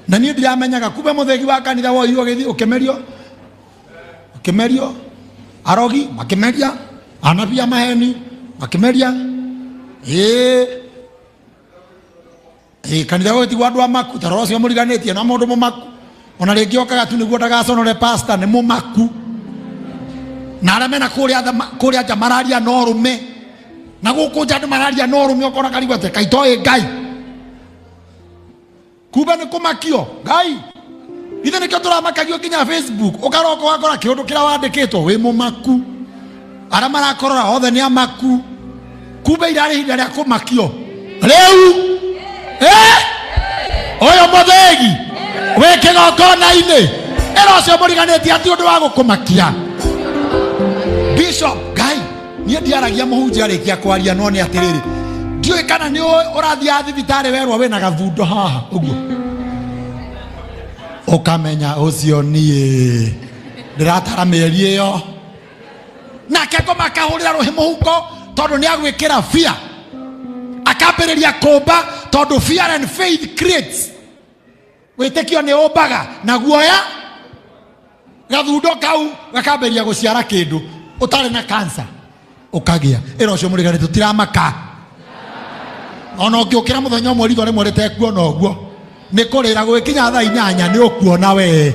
na niĩ ndiramenyaga kumbe mũthĩgi wa kanitha woirwo ũgĩthiĩ ũkĩmerio, ũkĩmerio, arogi makĩmeria, anabii a maheni makĩmeria. Ĩĩ ĩĩ, kanitha gwĩtigwo andũ amaku, ta rora ũcio mũriganĩtie na mũndũ mũmaku, ona rĩngĩ okaga tu nĩguo ndagaconore pastor, nĩ mũmaku. Na arĩa mena kũrĩa nja mararia na ũrũme, na gũkũ nja andũ mararia na ũrũme, ũkona karigwo atĩ kaĩ toĩ Ngai, kumbe nĩ kũmakio Ngai. Ithe nĩkĩo tũramakagio nginya Facebook, ũkaroka ũgakora kĩũndũ kĩrĩa wandĩkĩtwo wĩ mũmaku, arĩa marakorora othe nĩ amaku, kumbe irarĩ ihinda rĩa kũmakio rĩu. Ũyũ mũthĩgi wĩ kĩgongona-inĩ, ĩra ũcio mũriganĩtie ati ũndũ wa gũkũmakia. Bishop Ngai, niĩ ndiaragia mũhunjia arĩkia kwaria, no nĩ atĩrĩrĩ, ndiũĩ kana nĩ ũrathiaga thibitarĩ werwo wĩna gathundo haha ũguo, ũkamenya ũcio niĩ ndĩratara mĩeri ĩyo, nake ngoma akahũrĩra rũhĩ mũhuko tondũ nĩ agwĩkĩra fear, akambĩrĩria kũmba, tondũ fear and faith creates. Wĩtĩkio nĩ ũmbaga na guoya, gathundo kau gakambĩrĩria gũciara kĩndũ ũtarĩ na cancer ũkagĩa. Ĩra ũcio mũrigani tũtiramaka, ona ũngĩũkĩra mũthenya ũmwe ritho rĩmwe rĩtekuona ũguo, nĩ kũrĩra gũgĩkinya thaa 8 nĩ ũkuona we.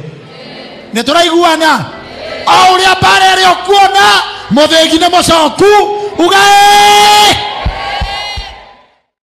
Nĩ tũraiguana? O ũrĩa mbara ĩrĩa ũkuona mũthĩgi nĩ mũcoku, uga ĩĩ.